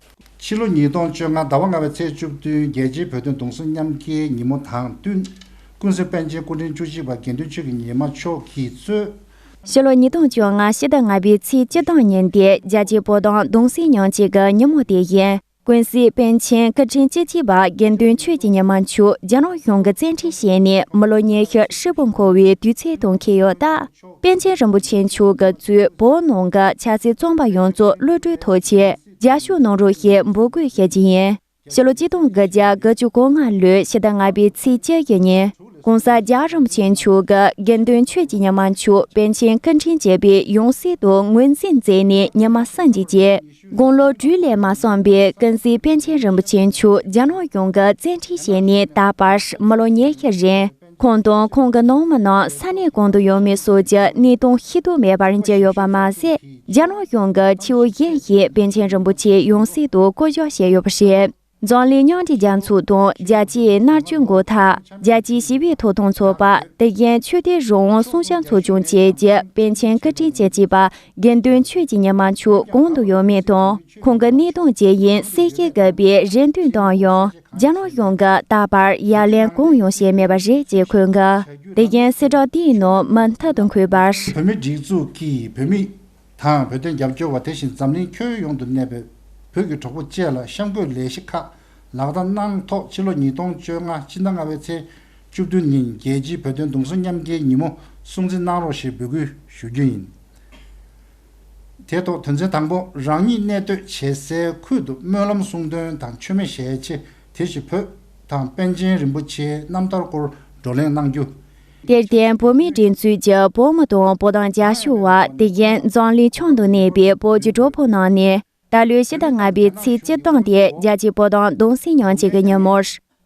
ཕྱི་ལོ་ཉིས་སྟོང་བཅོ་ལྔ་ཟླ་བ་ལྔ་པའི་ཚེས་བཅུ་བདུན་རྒྱལ་སྤྱིའི་བོད་དོན་གདུང་སེམས་མཉམ་སྐྱེའི་ཉིན་མོ་དང་བསྟུན། ཀུན་གཟིགས་པཎ་ཆེན་སྐུ་ཕྲེང་བཅུ་གཅིག་པ་དགེ་འདུན་ཆོས་ཀྱི་ཉི་མ་མཆོག་གིས་གཙོས། ཕྱི་ལོ་ཉིས་སྟོང་བཅོ་ལྔ་ཕྱི་ཟླ་ལྔ་པའི་ཚེས་བཅུ་གྲངས་ཉིན་དེ་རྒྱལ་གཅེས་པོ་དང་གདུང་སྲས་མཉམ་གཅིག་གི་ཉིན་མོ་དེ་བཞིན། ཀུན་གཟིགས་པཎ་ཆེན་སྐུ་ཕྲེང་བཅུ་གཅིག་པ་དགེ་འདུན་ཆོས་ཀྱི་ཉི་མ་མཆོག་རྒྱ་ནག་གཞུང་གིས་བཙན་ཁྲིད་བྱས་ནས་མི་ལོ་ཉི་ཤུ་ཧྲིལ་པོ་འཁོར་བའི་དུས་ཚོད་དང་འཁེལ་ཡོད་སྟབས། པཎ་ཆེན་རིན་པོ་ཆེ་མཆོག་གིས་གཙོས་བོད་ནང་གི་ཆབ་སྲིད་བཙོན་པ་ཡོངས་རྫོགས་གློད་བཀྲོལ་ཐོབ་ཆེད་རྒྱབ་སྐྱོར་གནང་རོགས་ཞེས་འབོད་སྐུལ་ཞུ་རྒྱུ་ཡིན། ཕྱི་ལོ་ཆིག་སྟོང་དགུ་བརྒྱ་དགུ་བཅུ་གོ་ལྔ་ལོའི་ཕྱི་ཟླ་ལྔ་པའི་ཚེས་བཅུ་བཞི་ཉིན། ༸གོང་ས་རྒྱལ་བ་རིན་པོ་ཆེ་མཆོག་གིས་དགེ་འདུན་ཆོས་ཀྱི་ཉི་མ་མཆོག་པཎ་ཆེན་སྐུ་ཕྲེང་བཅུ་པའི་ཡང་སྲིད་དུ་ངོས་འཛིན་མཛད་ནས་ཉི་མ་གསུམ་གྱི་རྗེས། དགུང་ལོ་དྲུག་ལས་མ་སོན་པའི་ཀུན་གཟིགས་པཎ་ཆེན་རིན་པོ་ཆེ་མཆོག་རྒྱ་ནག་གཞུང་གིས་བཙན་ཁྲིད་བྱས་ནས་ད་བར་མི་ལོ་ཉི་ཤུ་རིང་། ཁོང་དང་ཁོང་གི་ནང་མི་རྣམས་ས་གནས་གང་དུ་ཡོད་མེད་སོགས་ཀྱི་གནས་སྟངས་ཤེས་རྟོགས་མེད་པར་གྱུར་ཡོད་པ་མ་ཟད། རྒྱ་ནག་གཞུང་གིས་ཆེད་དབང་ཞུས་པའི་པཎ་ཆེན་རིན་པོ་ཆེ་ཡང་སྲིད་དུ་བསྐོ་གཞག་བྱས་ཡོད་པ་རེད། འཛམ་གླིང་མཉམ་འབྲེལ་རྒྱལ་ཚོགས་དང་རྒྱལ་སྤྱིའི་མནར་གཅོད་འགོག་ཐབས་རྒྱལ་སྤྱིའི་ཞི་བའི་ཐོབ་ཐང་ཚོགས་པ། དེ་བཞིན་ཆོས་དད་རང་དབང་སྲུང་སྐྱོང་ཚོགས་ཆུང་བཅས་ཀྱིས་པཎ་ཆེན་སྐུ་ཕྲེང་བཅུ་གཅིག་པ་དགེ་འདུན་ཆོས་ཀྱི་ཉི་མ་མཆོག་གང་དུ་ཡོད་མེད་དང་ཁོང་གི་གནས་སྟངས་ཇི་ཡིན་གསལ་བཤད་དགོས་པའི་རེ་འདུན་བཏང་ཡང་། རྒྱ་ནག་གཞུང་གིས་ད་བར་ཡ་ལན་གང་ཡང་བྱས་མེད་པ་རེད་ཅེས་འཁོད་འདུག་དེ་བཞིན་གསལ་བསྒྲགས་དེའི་ནང་མུ་མཐུད་དུ་འཁོད་པར། བོད་མིའི་སྒྲིག་འཛུགས་ཀྱིས་བོད་མི། དང་བོད་དོན་རྒྱབ་སྐྱོར་བ། དེ་བཞིན་འཛམ་གླིང་ཁྱོན་ཡོངས་སུ་གནས་པའི་བོད་ཀྱི་གྲོགས་པོ་བཅས་ལ་གཤམ་འཁོད་ལས་གཞི་ཁག་ལག་བསྟར་གནང་ཐོག་ཕྱི་ལོ་ཉིས་སྟོང་བཅོ་ལྔ་ཕྱི་ཟླ་ལྔ་པའི་ཚེས་བཅུ་བདུན་ཉིན་རྒྱལ་སྤྱིའི་བོད་དོན་གདུང་སེམས་མཉམ་སྐྱེའི་ཉིན་མོ་སྲུང་བརྩི་གནང་རོགས་ཞེས་འབོད་སྐུལ་ཞུ་རྒྱུ་ཡིན། དེའི་ཐོག་དོན་ཚན་དང་པོ། རང་ཉིད་གནས་སྡོད་བྱེད་སའི་ཁུལ་དུ་སྨོན་ལམ་གསུང་འདོན་དང་མཆོད་མེ་ཞལ་ཕྱེ། དེ་བཞིན་བོད་དང་པཎ་ཆེན་རིན་པོ་ཆེའི་རྣམ་ཐར་སྐོར་བགྲོ་གླེང་གནང་རྒྱུ། དེར་བརྟེན་བོད་མིའི་སྒྲིག་འཛུགས་ཀྱི་བོད་མི་དང་བོད་དོན་རྒྱབ་སྐྱོར་བ། དེ་བཞིན་འཛམ་གླིང་ཁྱོན་དུ་གནས་པའི་བོད་ཀྱི་གྲོགས་པོ་རྣམས་ནས། ད་ལོའི་ཕྱི་ཟླ་ལྔ་པའི་ཚེས་བཅུ་བདུན་སྟེ་རྒྱལ་སྤྱིའི་བོད་དོན་གདུང་སེམས་མཉམ་སྐྱེད་ཀྱི་ཉིན་མོར།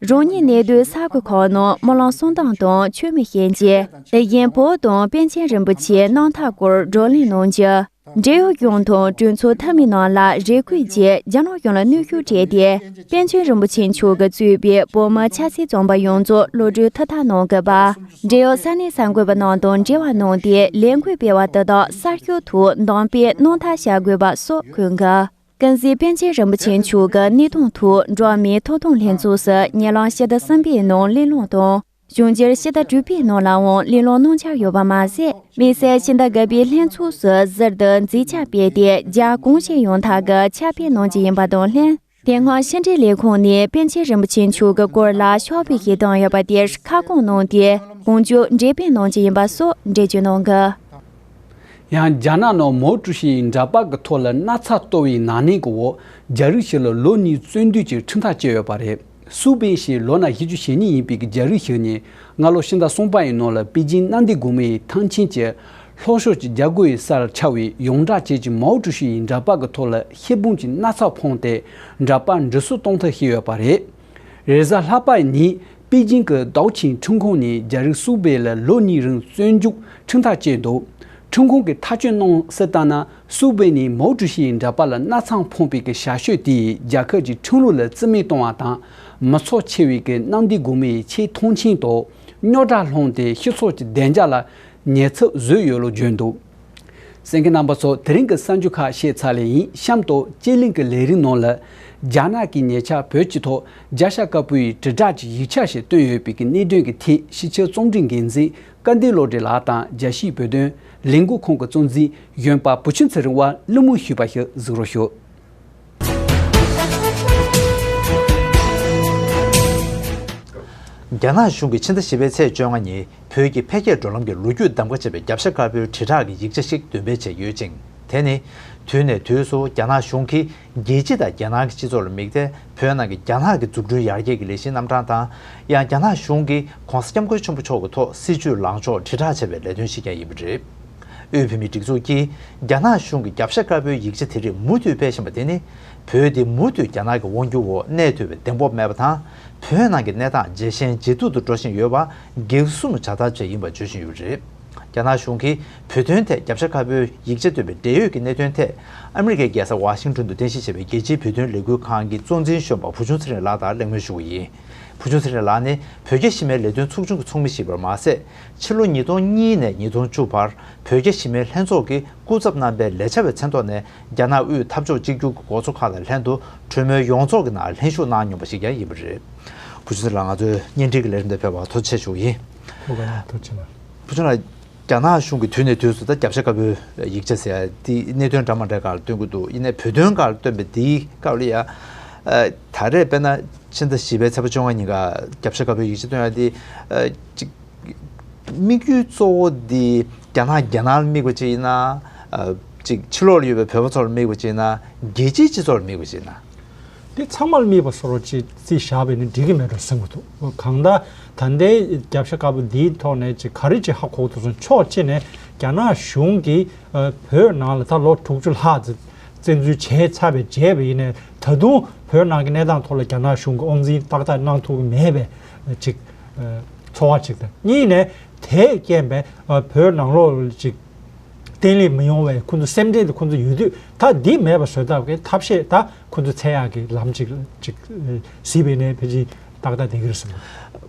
རང་ཉིད་གནས་སྡོད་ས་ཁུལ་ཁག་ནང་སྨོན་ལམ་གསུང་སྟངས་དང་མཆོད་མེ་ཞལ་ཕྱེ། དེ་བཞིན་བོད་དང་པཎ་ཆེན་རིན་པོ་ཆེའི་རྣམ་ཐར་སྐོར་བགྲོ་གླེང་གནང་རྒྱུ། འབྲེལ་ཡོད་གཞུང་དང་གྲོས་ཚོགས་འཐུས་མི་རྣམས་ལ་རེ་སྐུལ་གྱིས་རྒྱ་ནག་གཞུང་ལ་གནོན་ཤུགས་སྤྲད་དེ། པཎ་ཆེན་རིན་པོ་ཆེ་མཆོག་གིས་གཙོས་པའི་བོད་མི་ཆབ་སྲིད་བཙོན་པ་ཡོངས་རྫོགས་གློད་བཀྲོལ་ཐུབ་ཐབས་གནང་དགོས་པ། འབྲེལ་ཡོད་ས་གནས་གསར་འགོད་པ་རྣམས་དང་འབྲེལ་བ་གནང་སྟེ་ལས་འགུལ་སྤེལ་བ་དེ་དག་གསར་ཤོག་ཐོག་འདོན་སྤེལ་གནང་ཐབས་བྱ་དགོས་པ་སོགས་འཁོད་འདུག་ཀུན་གཟིགས་པཎ་ཆེན་རིན་པོ་ཆེ་མཆོག་གི་གནས་སྟངས་ཐོག་འགྲོ་བ་མིའི་ཐོབ་ཐང་ལྷན་ཚོགས་སུ་ཉེ་ལམ་ཕྱི་ཟླ་གསུམ་པའི་ནང་གླེང་སློང་དང་། གཞུང་འགྱུར་ཕྱི་ཟླ་དྲུག་པའི་ནང་ལའང་གླེང་སློང་གནང་འཆར་ཡོད་པ་མ་ཟད། དམིགས་བསལ་ཕྱི་ཟླ་དགུ་པའི་ལྷན་ཚོགས་སུ་ཟུར་དུ་མཛད་འཆར་སྤེལ་ཏེ། རྒྱ་གུང་གཞི་ཡོང་ཐབས་ཀྱི་ཕྱག་དཔེ་གནང་རྒྱུ་ཡིན་པ་དང་ལྷན། དེ་སྔ་ཕྱི་འབྲེལ་ལས་ཁུངས་ནས་པཎ་ཆེན་རིན་པོ་ཆེ་མཆོག་གི་སྐོར་ལ་ཕྱག་དཔེ་ཞིག་བཏང་ཡོད་པ་དེར་ཁ་སྐོང་གནང་སྟེ། གང་མགྱོགས་འགྲེམས་སྤེལ་གནང་རྒྱུ་ཡིན་པ་སོགས་འགྲེལ་བརྗོད་གནང་གི་ཡང་རྒྱ་ནག་ནང་མའོ་ཀྲུའུ་ཞི་ཡི་འདྲ་པར་གྱི་ཐོག་ལ་ན་ཚ་གཏོར་བའི་ནག་ཉེས་ཀྱི་འོག་རྒྱ་རིགས་ཤིག་ལ་ལོ་གཉིས་བཙོན་འདུལ་གྱི་ཁྲིམས་ཐག་བཅད་ཡོད་པ་རེད། སུའུ་པེ་ཞེས་ལོ་ན་བཞི་བཅུ་ཞེ་གཉིས་ཡིན་པའི་རྒྱ་རིགས་ཤིག་ནི་སྔ་ལོ་ཕྱི་ཟླ་གསུམ་པ་ཡི་ནང་ལ་པེ་ཅིང་གནམ་བདེ་སྒོ་མོའི་ཐང་ཆེན་གྱི་ལྷོ་ཕྱོགས་ཀྱི་རྒྱ་སྒོ་ཡི་སར་འཕྱར་བའི་ཡོངས་གྲགས་ཅན་གྱི་མའོ་ཀྲུའུ་ཞི་ཡི་འདྲ་པར་གྱི་ཐོག་ལ་ཤེལ་དབང་གི་ན་ཚ་ཕོག་སྟེ་འདྲ་པར་འབྲི་སྲོལ་གཏོང་ཐབས་བྱས་ཡོད་པ་རེད། རེས་གཟའ་ལྷག་པ་ཉིན་པེ་ཅིང་གི་ཏའོ་ཆིང་ཁྲིམས་ཁང་ནས་རྒྱ་རིགས་སུའུ་པེ་ལ་ལོ་གཉིས་རིང་བཙོན་འཇུག་ཁྲིམས་ཐག་བཅད་འདུག་ཁྲིམས་ཁང་གིས་ཐག་གཅོད་གནང་གསལ་ལྟར་ན། སུའུ་པེ་ནས་མའོ་ཀྲུའུ་ཞི་ཡི་འདྲ་པར་ལ་ན་ཚ་ཕོག་པའི་གི་བྱ་སྤྱོད་དེས་རྒྱལ་ཁབ་ཀྱི་ཁྲིམས་ལུགས་ལ་བརྩི་མེད་གཏོང་བ་དང་། མི་ཚོགས་ཆེ་བའི་གི་གནམ་བདེ་སྒོ་མོའི་ཆེས་མཐོང་ཆེན་དུ་རྙོག་དྲ་སློང་སྟེ་སྤྱི་ཚོགས་ཀྱི་བདེ་འཇགས་ལ་ཉེན་ཚབས་བཟོས་ཡོད་ལུགས་བརྗོད་འདུག་གསན་མཁན་རྣམ་པ་ཚོ། དེ་རིང་གི་གསར་འགྱུར་ཁག་བཤད་ཚར་ལེ་ཡིན། གཤམ་དུ་སྤྱི་གླིང་གི་ལས་རིམ་ནང་ལ། རྒྱ་ནག་གིས་ཉེ་ཆར་བོད་སྤྱི་ཐོག་རྒྱ་ཤ་དཀར་པོའི་དྲིལ་བསྒྲགས་ཀྱི་ཡིག་ཆ་ཞིག་བཏོན་ཡོད་པའི་གི་གནད་དོན་གྱི་ཐད་ཕྱི་ཕྱིར་རྩོམ་སྒྲིག་འགན་འཛིན་སྐལ་ལྡན་བློ་གྲོས་ལགས་དང་རྒྱལ་སྤྱིའི་བོད་དོན་ལས་འགུལ་ཁང་གི་གཙོ་འཛིན་གཞོན་པ་བུ་ཆུང་ཚེ་རིང་བ་གླེང་མོལ་ཞུས་པ་ཞིག་གཟིགས་རོགས་ཞུ། རྒྱ་ནག་གཞུང་གིས་ཕྱི་ཟླ་བཞི་པའི་ཚེས་བཅོ་ལྔ་ཉིན་བོད་ཀྱི་འཕེལ་རྒྱས་འགྲོ་ལམ་གྱི་ལོ་རྒྱུས་གདམ་ག་བྱས་པའི་རྒྱབ་ཤ་དཀར་པོའི་དྲིལ་བསྒྲགས་ཀྱི་ཡིག་ཆ་ཞིག་འདོན་སྤེལ་བྱས་ཡོད་ཅིང་། དེ་ནི་དུས་ནས་དུས་སུ་རྒྱ་ནག་གཞུང་གིས་རྒྱལ་སྤྱི་དང་རྒྱལ་ནང་གི་སྤྱི་ཚོགས་ལ་དམིགས་ཏེ་བོད་ནང་གི་རྒྱ་ནག་གི་འཛུགས་སྐྲུན་ཡར་རྒྱས་ཀྱི་ལས་གཞིའི་རྣམ་གྲངས་དང་། ཡང་རྒྱ་ནག་གཞུང་གིས་༸གོང་ས་༸སྐྱབས་མགོན་ཆེན་པོ་མཆོག་གི་ཐོག་སྲིད་ཇུས་ལངས་ཕྱོགས་དྲིལ་བསྒྲགས་བྱས་པའི་ལས་དོན་ཞིག་ཀྱང་ཡིན་པ་རེད། དབུས་བོད་མིའི་སྒྲིག་འཛུགས་ཀྱིས་རྒྱ་ནག་གཞུང་གི་རྒྱབ་ཤ་དཀར་པོའི་ཡིག་ཆ་དེ་རིགས་མུ་མཐུད་སྤེལ་བཞིན་པ་དེ་ནི། བོད་དེ་མུ་མཐུད་རྒྱ་ནག་གི་དབང་སྒྱུར་འོག་གནས་ཐུབ་པའི་གདེང་སྤོབས་མེད་པ་དང་། བོད་ནང་གི་གནས་སྟངས་ཇེ་ཞན་ཇེ་སྡུག་ཏུ་འགྲོ་བཞིན་ཡོད་པ་འགེབས་སྲུང་བྱ་ཐབས་བཅས་ཡིན་པ་བརྗོད་བཞིན་ཡོད་པ་རེད། རྒྱ་ནག་གཞུང་གིས་བོད་དོན་ཐད་རྒྱབ་ཤ་དཀར་པོའི་ཡིག་ཆ་བཏོན་པའི་འབྲེལ་ཡོད་ཀྱི་གནད་དོན་ཐད། ཨ་མི་རི་ཀའི་རྒྱལ་ས་ཝ་ཤིང་ཊོན་དུ་རྟེན་གཞི་བྱས་པའི་རྒྱལ་སྤྱིའི་བོད་དོན་ལས་འགུལ་ཁང་གི་གཙོ་འཛིན་གཞོན་པ་བུ་ཆུང་ཚེ་རིང་ལགས་དང་གླེང་མོལ་ཞུ་གི་ཡིན། བུ་ཆུང་ཚེ་རིང་ལགས་ནི་བོད་རྒྱ་ཞི་མོལ་ལས་དོན་ཚོགས་ཆུང་གི་ཚོགས་མི་ཞིག་ཡིན་པར་མ་ཟད། ཕྱི་ལོ་ཉིས་སྟོང་གཉིས་ནས་ཉིས་སྟོང་བཅུ་བར་བོད་རྒྱ་ཞི་མོལ་ལྷན་ཚོགས་ཀྱི་སྐུ་ཚབ་རྣམ་པའི་ལས་བྱ་བའི་མཚན་ཐོག་ནས་རྒྱ་ནག་དབུས་འཐབ་ཕྱོགས་གཅིག་གྱུར་གྱི་འགོ་གཙོ་ཁག་དང་ལྷན་དུ་གྲོས་མོལ་ཡོངས་རྫོགས་ཀྱི་ནང་ལྷན་ཞུགས་གནང་མྱོང་པ་ཞིག་ཀྱང་ཡིན་པ་རེད། བུ་ཆུང་ཚེ་རིང་ལགས་ང་ཚོའི་བརྙན་འཕྲིན་གྱི་ལས་རིམ་དེ་ཕེབས་པར་ཐུགས་རྗེ་ཆེ་ཞུ་གི་ཡིན། ཐུགས་རྗེ་ཆེ་གནང་། བུ་ཆུང་ལགས། རྒྱ་ནག་གཞུང་གིས་དུས་ནས་དུས་སུ་ད་རྒྱབ་ཤ་དཀར་པོའི་ཡིག་ཆ་ཟེར་ཡ་དེ་གནད་དོན་འདྲ་མ་འདྲ་སྒང་ལ་སྟོན་གྱི་འདུག་ཡིན་ནའི་བོད་དོན་སྒང་ལ་སྟོན་པའི་དེའི་སྐབས་ལ་ཡ། ཨ། ད་རེས་དཔེར་ན་ཕྱི་ཟླ་བཞི་པའི་ཚེས་པ་བཅོ་ལྔ་ཉིན་ཀ་རྒྱབ་ཤ་དཀར་པོའི་ཡིག་ཆ་སྟོན་ཡ་དེ། ཨ། ཅིག་དམིགས་ཡུལ་གཙོ་བོ་དེ་རྒྱ་ནག་རྒྱལ་ནང་ལ་དམིགས་པ་ཅིག་ཡིན་ན། ཨ། ཅིག་ཕྱི་ལོགས་ལ་ཡོད་པའི་བོད་པ་ཚོ་ལ་དམིགས་པ་ཅིག་ཡིན་ན། རྒྱལ་སྤྱིའི་སྤྱི་ཚོགས་ལ་དམིགས་པ་ཅིག་ཡིན་ན། འདི་ཚང་མ་ལ་དམིགས་པ་བཟོ་འདྲ་ཅིག་རྩིས་བཞག་པ་ཡིན་ན་འགྲིག་གི་མེད་འགྲོ་བསམ་གྱི་འདུག་གང་ལྟར་ད་ལྟའི་རྒྱབ་ཤ་དཀར་པོ་འདིའི་ཐོག་ནས་ཅིག་ག་རེ་ཅིག་ཧ་གོ་གི་འདུག་ཟེར་ན། ཕྱོགས་གཅིག་ནས་རྒྱ་ནག་གཞུང་གིས། ཨ། བོད་ནང་ལ་ད་ལོ་དྲུག་ཅུ་ལྷག་ཙམ་བཙན་འཛུལ་བྱས་ཚར་བའི་རྗེས་པ་ཡིན་ནའི། ད་དུང་བོད་ནང་གི་གནས་སྟངས་ཐོག་ལ་རྒྱ་ནག་གཞུང་གིས་དབང་འཛིན་ཏག་ཏག་གནང་ཐུབ་ཀྱི་མེད་པའི་ཅིག་ཨ། ཚོར་བ་ཅིག་དང་། གཉིས་ནས་དེས་རྐྱེན་པས། ཨ། བོད་ནང་ལོགས་ལ་ཅིག་བརྟན་ལྷིང་མི་ཡོང་བའི་ཁོ་ཚོ་སེམས་ཁྲལ་དེ་ཁོ་ཚོ་ཡོད་དུས། ད་འདི་མེད་པ་བཟོ་ཐབས་ཀྱི་ཐབས་ཤེས་ད་ཁོ་ཚོ་འཚོལ་ཡག་གི་ལམ་ཅིག་ཅིག་གཟིགས་པ་ཡིན་ནའི་ཕལ་ཆེར་ཏག་ཏག་བསྡད་ཀྱི་རེད་བསམ།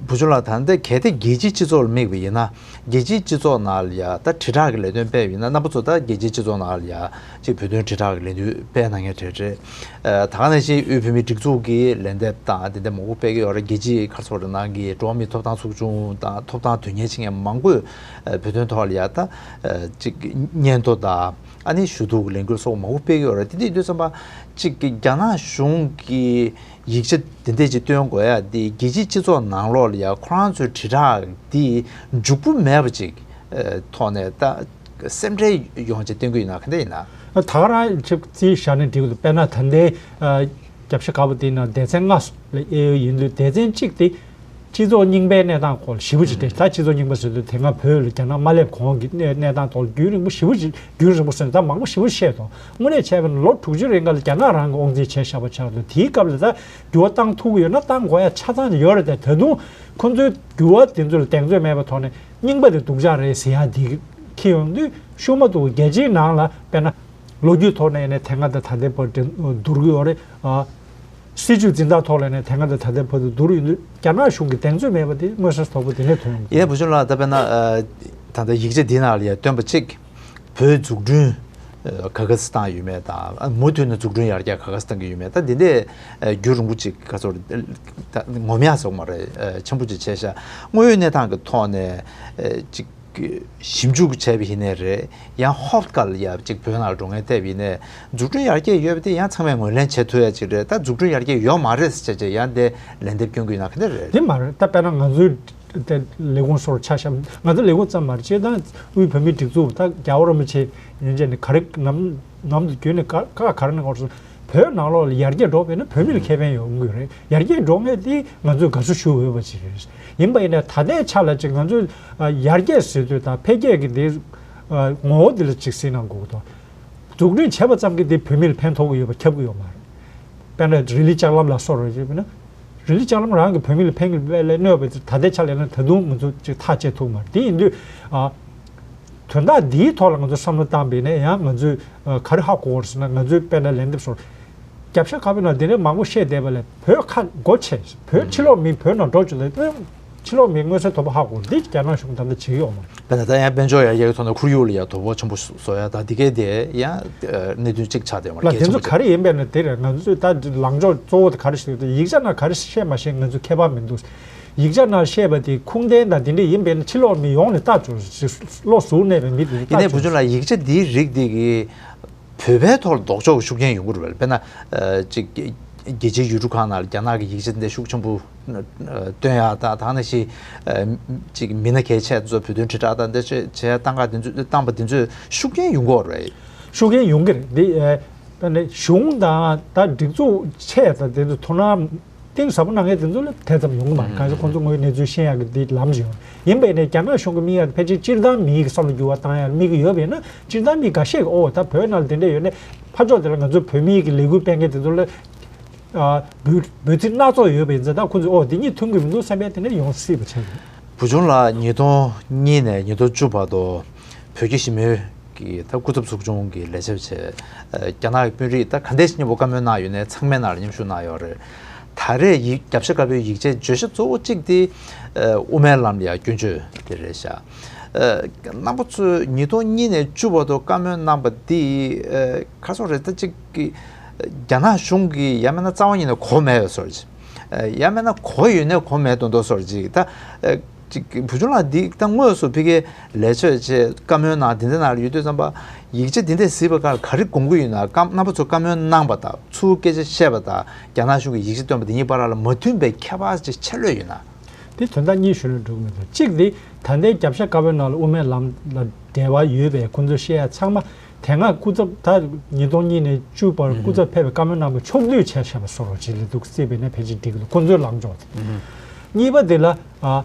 བུ་ཆུང་ལགས། ད་ལྟ་གལ་ཏེ་རྒྱལ་སྤྱིའི་སྤྱི་ཚོགས་ལ་དམིགས་པ་ཡིན་ན། རྒྱལ་སྤྱིའི་སྤྱི་ཚོགས་ནང་ལ་ཡ་ད་དྲིལ་བསྒྲགས་ཀྱི་ལས་དོན་སྤེལ་བ་ཡིན་ན། རྣམ་པ་ཚོ་ད་རྒྱལ་སྤྱིའི་སྤྱི་ཚོགས་ནང་ལ་ཡ་ཅིག་བོད་དོན་དྲིལ་བསྒྲགས་ཀྱི་ལས་དོན་སྤེལ་གནང་མཁན་རེད་རེད། ཨ། ད་ག་ནང་བཞིན་དབུས་བོད་མིའི་སྒྲིག་འཛུགས་ཀྱིས་ལན་འདེབས་དང་དེ་འདྲ་མང་པོ་སྤེལ་གྱི་ཡོད་རེད། རྒྱལ་སྤྱིའི་ག་རེ་ཟེར་དགོས་རེད། ནང་གི་འགྲོ་བ་མིའི་ཐོབ་ཐང་ཚོགས་ཆུང་དང་ཐོབ་ཐང་དོན་གཉེར་བྱེད་མཁན་མང་པོས། ཨ། བོད་དོན་ཐོག་ལ་ཡ་ད། ཨ། ཅིག་སྙན་ཐོ་དང་། ཨ་ནི་ཞུ་གཏུག་གི་ལས་འགུལ་སོགས་མང་པོ་སྤེལ་གྱི་ཡོད་རེད། དེ་འདྲ་ཡིན་དུས་ཙམ་པ་ཅིག་རྒྱ་ནག་གཞུང་གི་ཡིག་ཆ་དེ་འདྲ་ཅིག་སྟོན་དགོས་ཡ་དེ་རྒྱལ་སྤྱིའི་སྤྱི་ཚོགས་ནང་ལོགས་ལ་ཡ་ཁོ་རང་ཚོའི་དྲིལ་བསྒྲགས་དེ་འཇུག་པོ་མེད་པ་ཅིག་ཨ། ཐོག་ནས་ད་སེམས་ཁྲལ་ཡོང་ཅིག་བསྟན་གྱི་ཡོད་ན་ག་འདྲ་ཡིན་ན། ད་ག་རང་ཅིག་རྩིས་བཞག་ན་འགྲིག་གི་འདུག་དཔེར་ན་ད་ལྟའི། ཨ། རྒྱབ་ཤ་དཀར་པོ་དེའི་ནང་སྡེ་ཚན་ལྔ་ལ་དབྱེ་ཡོད་ཡིན་དུས། སྡེ་ཚན་གཅིག་དེ་སྤྱི་ཚོགས་རྙིང་པའི་གནས་སྟངས་སྐོར་ཞེ་པོ་ཅིག་སྟེ། ད་སྤྱི་ཚོགས་རྙིང་པ་ཟེར་དུས་དེ་སྔ་བོད་ལ་རྒྱ་ནག་མ་སླེབས་གོང་གི་གནས་གནས་སྟངས་ཐོག་ལ་རྒྱུན་རིང་པོ་ཞེ་པོ་ཅིག་རྒྱུན་རིང་པོ་ཟེར་ན་ད་མང་པོ་ཞེ་པོ་བཤད་དོ། དངོས་གནས་བྱས་པ་ན་ལོ་དྲུག་ཅུ་རིང་ག་ལ་རྒྱ་ནག་རང་གིས་དབང་འཛིན་བྱས་བཞག་པ་ཆགས་འདུག་དེའི་སྐབས་ལ་ད་འགྱུར་བ་བཏང་ཐུབ་ཀྱི་ཡོད་ན་བཏང་དགོས་ཡ་ཆ་ཚང་ཡོད་རེད་དེ། ད་དུང་ཁོ་ཚོའི་འགྱུར་བ་དེ་ཚོ་ལ་གདེང་ཚོད་མེད་པའི་ཐོག་ནས་རྙིང་པ་དེ་སྡུག་ཅག་རེད་ཟེར་ཡ་དེ་འཁྱེར་ཡོང་དུས། ཤུགས་མ་ཐུག་རྒྱལ་སྤྱིའི་ནང་ལ་དཔེར་ན། ལོ་རྒྱུས་ཐོག་ནས་ནས་དེ་སྔ་དང་ད་ལྟའི་བར་དུ་བསྡུར་གྱི་ཡོད་རེད། ཨ། སྲིད་བྱུས་འཛིན་སྟངས་ཐོག་ལ་ནས་དེ་སྔ་དང་ད་ལྟའི་བར་དུ་བསྡུར་ཡོང་དུས། རྒྱ་ནག་གཞུང་གི་གདེང་ཚོད་མེད་པ་དེ་མངོན་གསལ་དོད་པོ་དེ་ནས་ཐོན་ཡོང་གི་ཡིན། བུ་ཆུང་ལགས། ད་དཔེར་ན། ཨ། ད་ལྟ་ཡིག་ཆ་འདི་ནང་ལ་ཡང་བཏོན་པ་གཅིག་བོད་འཛུགས་སྐྲུན། ཨ། ག་ག་ཙམ་བཏང་ཡོད་མེད་དང་། ཨ། མུ་མཐུད་ནས་འཛུགས་སྐྲུན་ཡར་རྒྱས་ག་ག་ཙམ་བཏང་གི་ཡོད་མེད། ད་འདི་འདྲས། ཨ། རྒྱུན་རིང་པོ་ཅིག་ག་ཚོད་ད་ངོམ་ཡག་སོགས་མ་རེད། ཨ། ཆེན་པོ་ཅིག་བྱས་ཤག་དངོས་ཡོད་གནས་སྟངས་ཀྱི་ཐོག་ནས། ཨ། ཅིག་ཞིབ་འཇུག་བྱས་པ་ཡིན་ནའི་རེད། ཡང་ཧོབ་ཁ་ལ་ཡ་ཅིག་བོད་ནང་ལ་འགྲོ་མཁན་བལྟས་པ་ཡིན་ནའི། འཛུགས་སྐྲུན་ཡར་རྒྱས་ཡོད་པ་དེ་ཡང་ཚང་མས་ངོས་ལེན་བྱེད་ཐུབ་ཡ་ཅིག་རེད། ད་འཛུགས་སྐྲུན་ཡར་རྒྱས་ཡོད་མ་རེད་ཟེར་བྱས་བྱས་ཡང་དེ་ལན་འདེབས་སྐྱོན་གྱི་ཡོད་ན་ག་འདྲ་རེད། དེ་མ་རེད། ད་དཔེར་ན་ང་ཚོའི་དེ་ལས་ཁུངས་སོགས་ཆ་བཞག་ན། ང་ཚོ་ལས་ཁུངས་ཙམ་མ་རེད། སྤྱིར་བཏང་དབུས་བོད་མིའི་སྒྲིག་འཛུགས་ད་རྒྱལ་བ་རིན་པོ་ཆེ་ཡན་ཆད་ནས་ག་རེ་ནམ་ནམ་དུ་བརྒྱུད་ནས་ག་ག་ག་རེ་གནང་དགོས་རེད་ཟེར། བོད་ནང་ལོགས་ལ་ཡར་རྒྱས་འགྲོ་བས་ན་བོད་མི་ལ་ཁེ་ཕན་ཡོང་གི་རེད། ཡར་རྒྱས་འགྲོ་མཁན་དེ་ང་ཚོས་དགའ་བསུ་ཞུ་འོས་པ་ཅིག་རེད། ཡིན་པ་ཡིན་ན་ད་ལྟའི་ཆ་ལ་ཅིག་ང་ཚོས་ཡར་རྒྱས་ཟེར་དུས་དང་འཕེལ་རྒྱས་ཀྱི་དེ་ངོ་བོ་དེ་ལ་ཅིག་གཟིགས་གནང་དགོས་ཀྱི་འདུག་འཛུགས་སྐྲུན་བྱས་པ་ཙམ་གྱིས་དེ་བོད་མི་ལ་ཕན་ཐོགས་ཀྱི་ཡོད་པ་ཁྱབ་ཀྱི་ཡོད་མ་རེད། དཔེར་ན་རི་ལི་ལྕགས་ལམ་ལ་སོགས་རེད་ཅེས་པས་ན། རི་ལི་ལྕགས་ལམ་རང་གི་བོད་མི་ལ་ཕན་གྱི་དཔེ་ལས་གནོད་པའི་ད་ལྟའི་ཆ་ལ་ཡིན་ན་ད་དུང་ང་ཚོ་ཅིག་ཐག་བཅད་ཐུབ་མ་རེད། དེ་ཡིན་དུས། ཨ། དོན་དག་འདིའི་ཐོག་ལ་ང་ཚོ་བསམ་བློ་བཏང་བས་ན་ཡང་ང་ཚོས་ག་རེ་ཧ་གོ་བ་རེད་ཟེར་ན། ང་ཚོས་དཔེར་ན་ལན་འདེབས་སོགས་རྒྱབ་ཤ་དཀར་པོའི་ནང་དེ་འདྲའི་མང་པོ་བཤད་བསྡད་པ་ལས། བོད་ཁ་སྒོ་ཕྱེ། བོད་ཕྱི་ལོགས་མི་བོད་ནང་འགྲོ་བཅུག་ལ། ཕྱི་ལོགས་མི་མངོན་གསལ་དོད་པོ་ཧ་གོ། འདི་རྒྱ་ནག་གཞུང་ད་ལྟ་བྱེད་ཀྱི་ཡོད་མ་རེད། དཔེར་ན་ད་ཡང་དཔལ་འབྱོར་ཡར་རྒྱས་ཀྱི་ཐོག་ནས་ཁོར་ཡུག་ལ་ཡང་དོ་ཕོག་ཆེན་པོ་བཟོ་ཡ་ད་འདི་གའི་དེ་ཡང་གནད་དོན་གཅིག་ཆགས་བསྡད་ཡོད་མ་རེད། ལ་གལ་དེ་ཆེན་པོ་ཚོ་ག་རེ་ཡིན་པས་ན་དེ་རེད། ང་ཚོས་ད་ལངས་ཕྱོགས་གཙོ་བོ་དེ་ག་རེ་ཞིག་ཡོད་དེ། ཡིག་ཆ་ནང་ག་རེ་བཤད་མ་བཤད་ང་ཚོ་ཁྱད་པར་མི་འདུག་ཡིག་ཆ་ནང་བཤད་པ་དེ་ཁུངས་ལྡན་དང་དེ་འདྲ་ཡིན་པས་ན་ཕྱི་ལོགས་མི་ཡོངས་ནས་ལྟ་ཆོག་བློ་གཟུར་གནས་པའི་མི་དེ་ལྟ་ཡིན་ནའི་ཆོག་བུ་ཆུང་ལགས། ཡིག་ཆ་འདིའི་རིགས་འདི་གིས་བོད་པའི་ཐོག་ལ་ལྡོག་ཕྱོགས་ཀྱི་ཤུགས་རྐྱེན་ཡོང་གི་རེད་པས། དཔེར་ན། ཨ། ཅིག་རྒྱལ་སྤྱིའི་ཡུལ་གྲུ་ཁག་ནང་ལ་རྒྱ་ནག་གི་ཡིག་ཆ་འདི་ཤུགས་ཆེན་པོ་སྟོན་ཡག་དང་། ད་ག་ནང་བཞིན། ཨ། ཅིག་མི་སྣ་གལ་ཆེ་ཚོ་བོད་དོན་དྲིལ་བསྒྲགས་དང་འདི་བྱས་བྱས་བཏང་ག་དེ་ཚོ་བཏང་པ་དེ་ཚོས་ཤུགས་རྐྱེན་ཡོང་གི་ཡོད་རེད། ཤུགས་རྐྱེན་ཡོང་གི་རེད། འདི་ཨ་ད་ནི་གཞུང་དང་ད་སྒྲིག་འཛུགས་ཆེ་དང་དེ་ཚོ་དོ་སྣང་གཏིང་ཟབ་པོ་གནང་མཁན་དེ་ཚོ་ལ་དེ་ཙམ་ཡོང་གི་མ་རེད། གང་ཟེར་ཁོང་ཚོ་དངོས་ཡོད་གནས་ཚུལ་ཤེས་ཡག་གི་འདི་ལམ་ཞིག་ཡོང་། ཡིན་པས་ནས་རྒྱ་ནག་གཞུང་གི་དམིགས་ཡུལ་ཕལ་ཆེར་སྤྱིར་བཏང་མིའི་བསམ་བློ་འགྱུར་བ་བཏང་ཡག་དམིགས་ཀྱི་ཡོད་པས་ན། སྤྱིར་བཏང་མི་འགའ་ཤས་ཀྱིས་ཨོ་ད་བོད་ནང་ལ་དེ་འདྲ་ཡོད་ནས་ཕར་ཕྱོགས་དེ་ལ་ང་ཚོ་བོད་མིའི་གི་ལས་འགུལ་སྤེལ་མཁན་དེ་ཚོ་ལ་ཨ་འབོད་འབོད་ཚིག་སྣ་ཚོགས་ཡོད་པ་ཡིན་ཙང་། ད་ཁོང་ཚོས་ཨོ་འདི་གཉིས་མཐུན་གྱི་མི་འདུག་བསམ་པའི་དེ་འདྲ་ཡོང་སྲིད་པ་ཆགས་ཀྱི་རེད། བུ་ཆུང་ལགས་ཉིས་སྟོང་གཉིས་ནས་ཉིས་སྟོང་བཅུ་བར་དུ་བོད་ཀྱི་ཞི་མོལ་གྱི་ད་སྐུ་ཚབ་ཚོགས་ཆུང་གི་ལས་བྱེད་བྱས། ཨ་རྒྱ་ནག་གི་དཔོན་རིགས་ད་ག་འདྲས་ཞིག་མཉམ་པོ་བཀའ་མོལ་གནང་ཡོད་ནའི་ཚང་མའི་ནང་ལ་མཉམ་ཞུགས་གནང་ཡོད་རེད། ད་རེས་ཡིག་རྒྱབ་ཤ་དཀར་པོའི་ཡིག་ཆའི་བརྗོད་གཞི་གཙོ་བོ་གཅིག་དེ་ཨ་དབུ་མའི་ལམ་ལ་ཡ་སྐྱོན་བརྗོད་དེ་རེད་ཤག་ཨ་རྣམ་པ་ཚོས་ཉིས་སྟོང་གཉིས་ནས་བཅུ་བར་དུ་བཀའ་མོལ་གནང་པ་འདི་ཨ་ག་རེ་ཟེར་དགོས་རེད། ད་གཅིག་གི་རྒྱ་ནག་གཞུང་གིས་ཡང་མིན་ན་རྩ་བ་ཉིད་ནས་གོ་མེད་པའི་བཟོ་འདྲ་ཅིག་ཨ་ཡང་མིན་ན་གོ་ཡོད་ནའི་གོ་མེད་མདོག་མདོག་བཟོ་འདྲ་ཅིག་ད་ཨ་གཅིག་གི་བུ་ཆུང་ལགས་འདི་ད་དངོས་སུ་ཕ་གིའི་ལས་བྱེད་བྱས་བཀའ་མོལ་གནང་དེ་འདྲ་ནང་ལ་ཡོད་དུས་ཙམ་པ། ཡིག་ཆ་འདི་འདྲས་གཟིགས་པའི་སྐབས་ལ་ག་རེ་དགོངས་ཀྱི་ཡོད་ན། བཀའ་རྣམ་པ་ཚོས་བཀའ་མོལ་གནང་པ་དང་ཚུར་སྐད་ཆ་བཤད་པ་དང་རྒྱ་ནག་གཞུང་གིས་ཡིག་ཆ་བཏོན་པ་དེ་གཉིས་བར་ལ་མ་མཐུན་པའི་ཁྱད་པར་ཅིག་ཆེ་ལོས་ཡོད་ན། དེ་དོན་དག་གཉིས་ཞུས་ན་འགྲིག་གི་མི་འདུག་གཅིག་དེ་ད་ལྟའི་རྒྱབ་ཤ་དཀར་པོའི་ནང་ལ་དབུ་མའི་ལམ་ལ་འབྲེལ་བ་ཡོད་པའི་ཁོང་ཚོས་བཤད་ཡ་ཚང་མ་དེ་སྔ་སྐུ་ཚབ་ད་ཉིས་སྟོང་གཉིས་ནས་བཅུ་བར་སྐུ་ཚབ་ཕེབས་པའི་བཀའ་མོལ་གནང་པའི་ཕྱོགས་བསྡུས་བྱས་བཞག་པ་བཟོ་འདྲ་ཅིག་ལ་འདུག་སྲིད་པས་ན་ཕལ་ཆེར་འགྲིག་གི་འདུག་ཁོང་ཚོའི་ལངས་ཕྱོགས་དེ། གཉིས་པ་དེ་ལ་ཨ།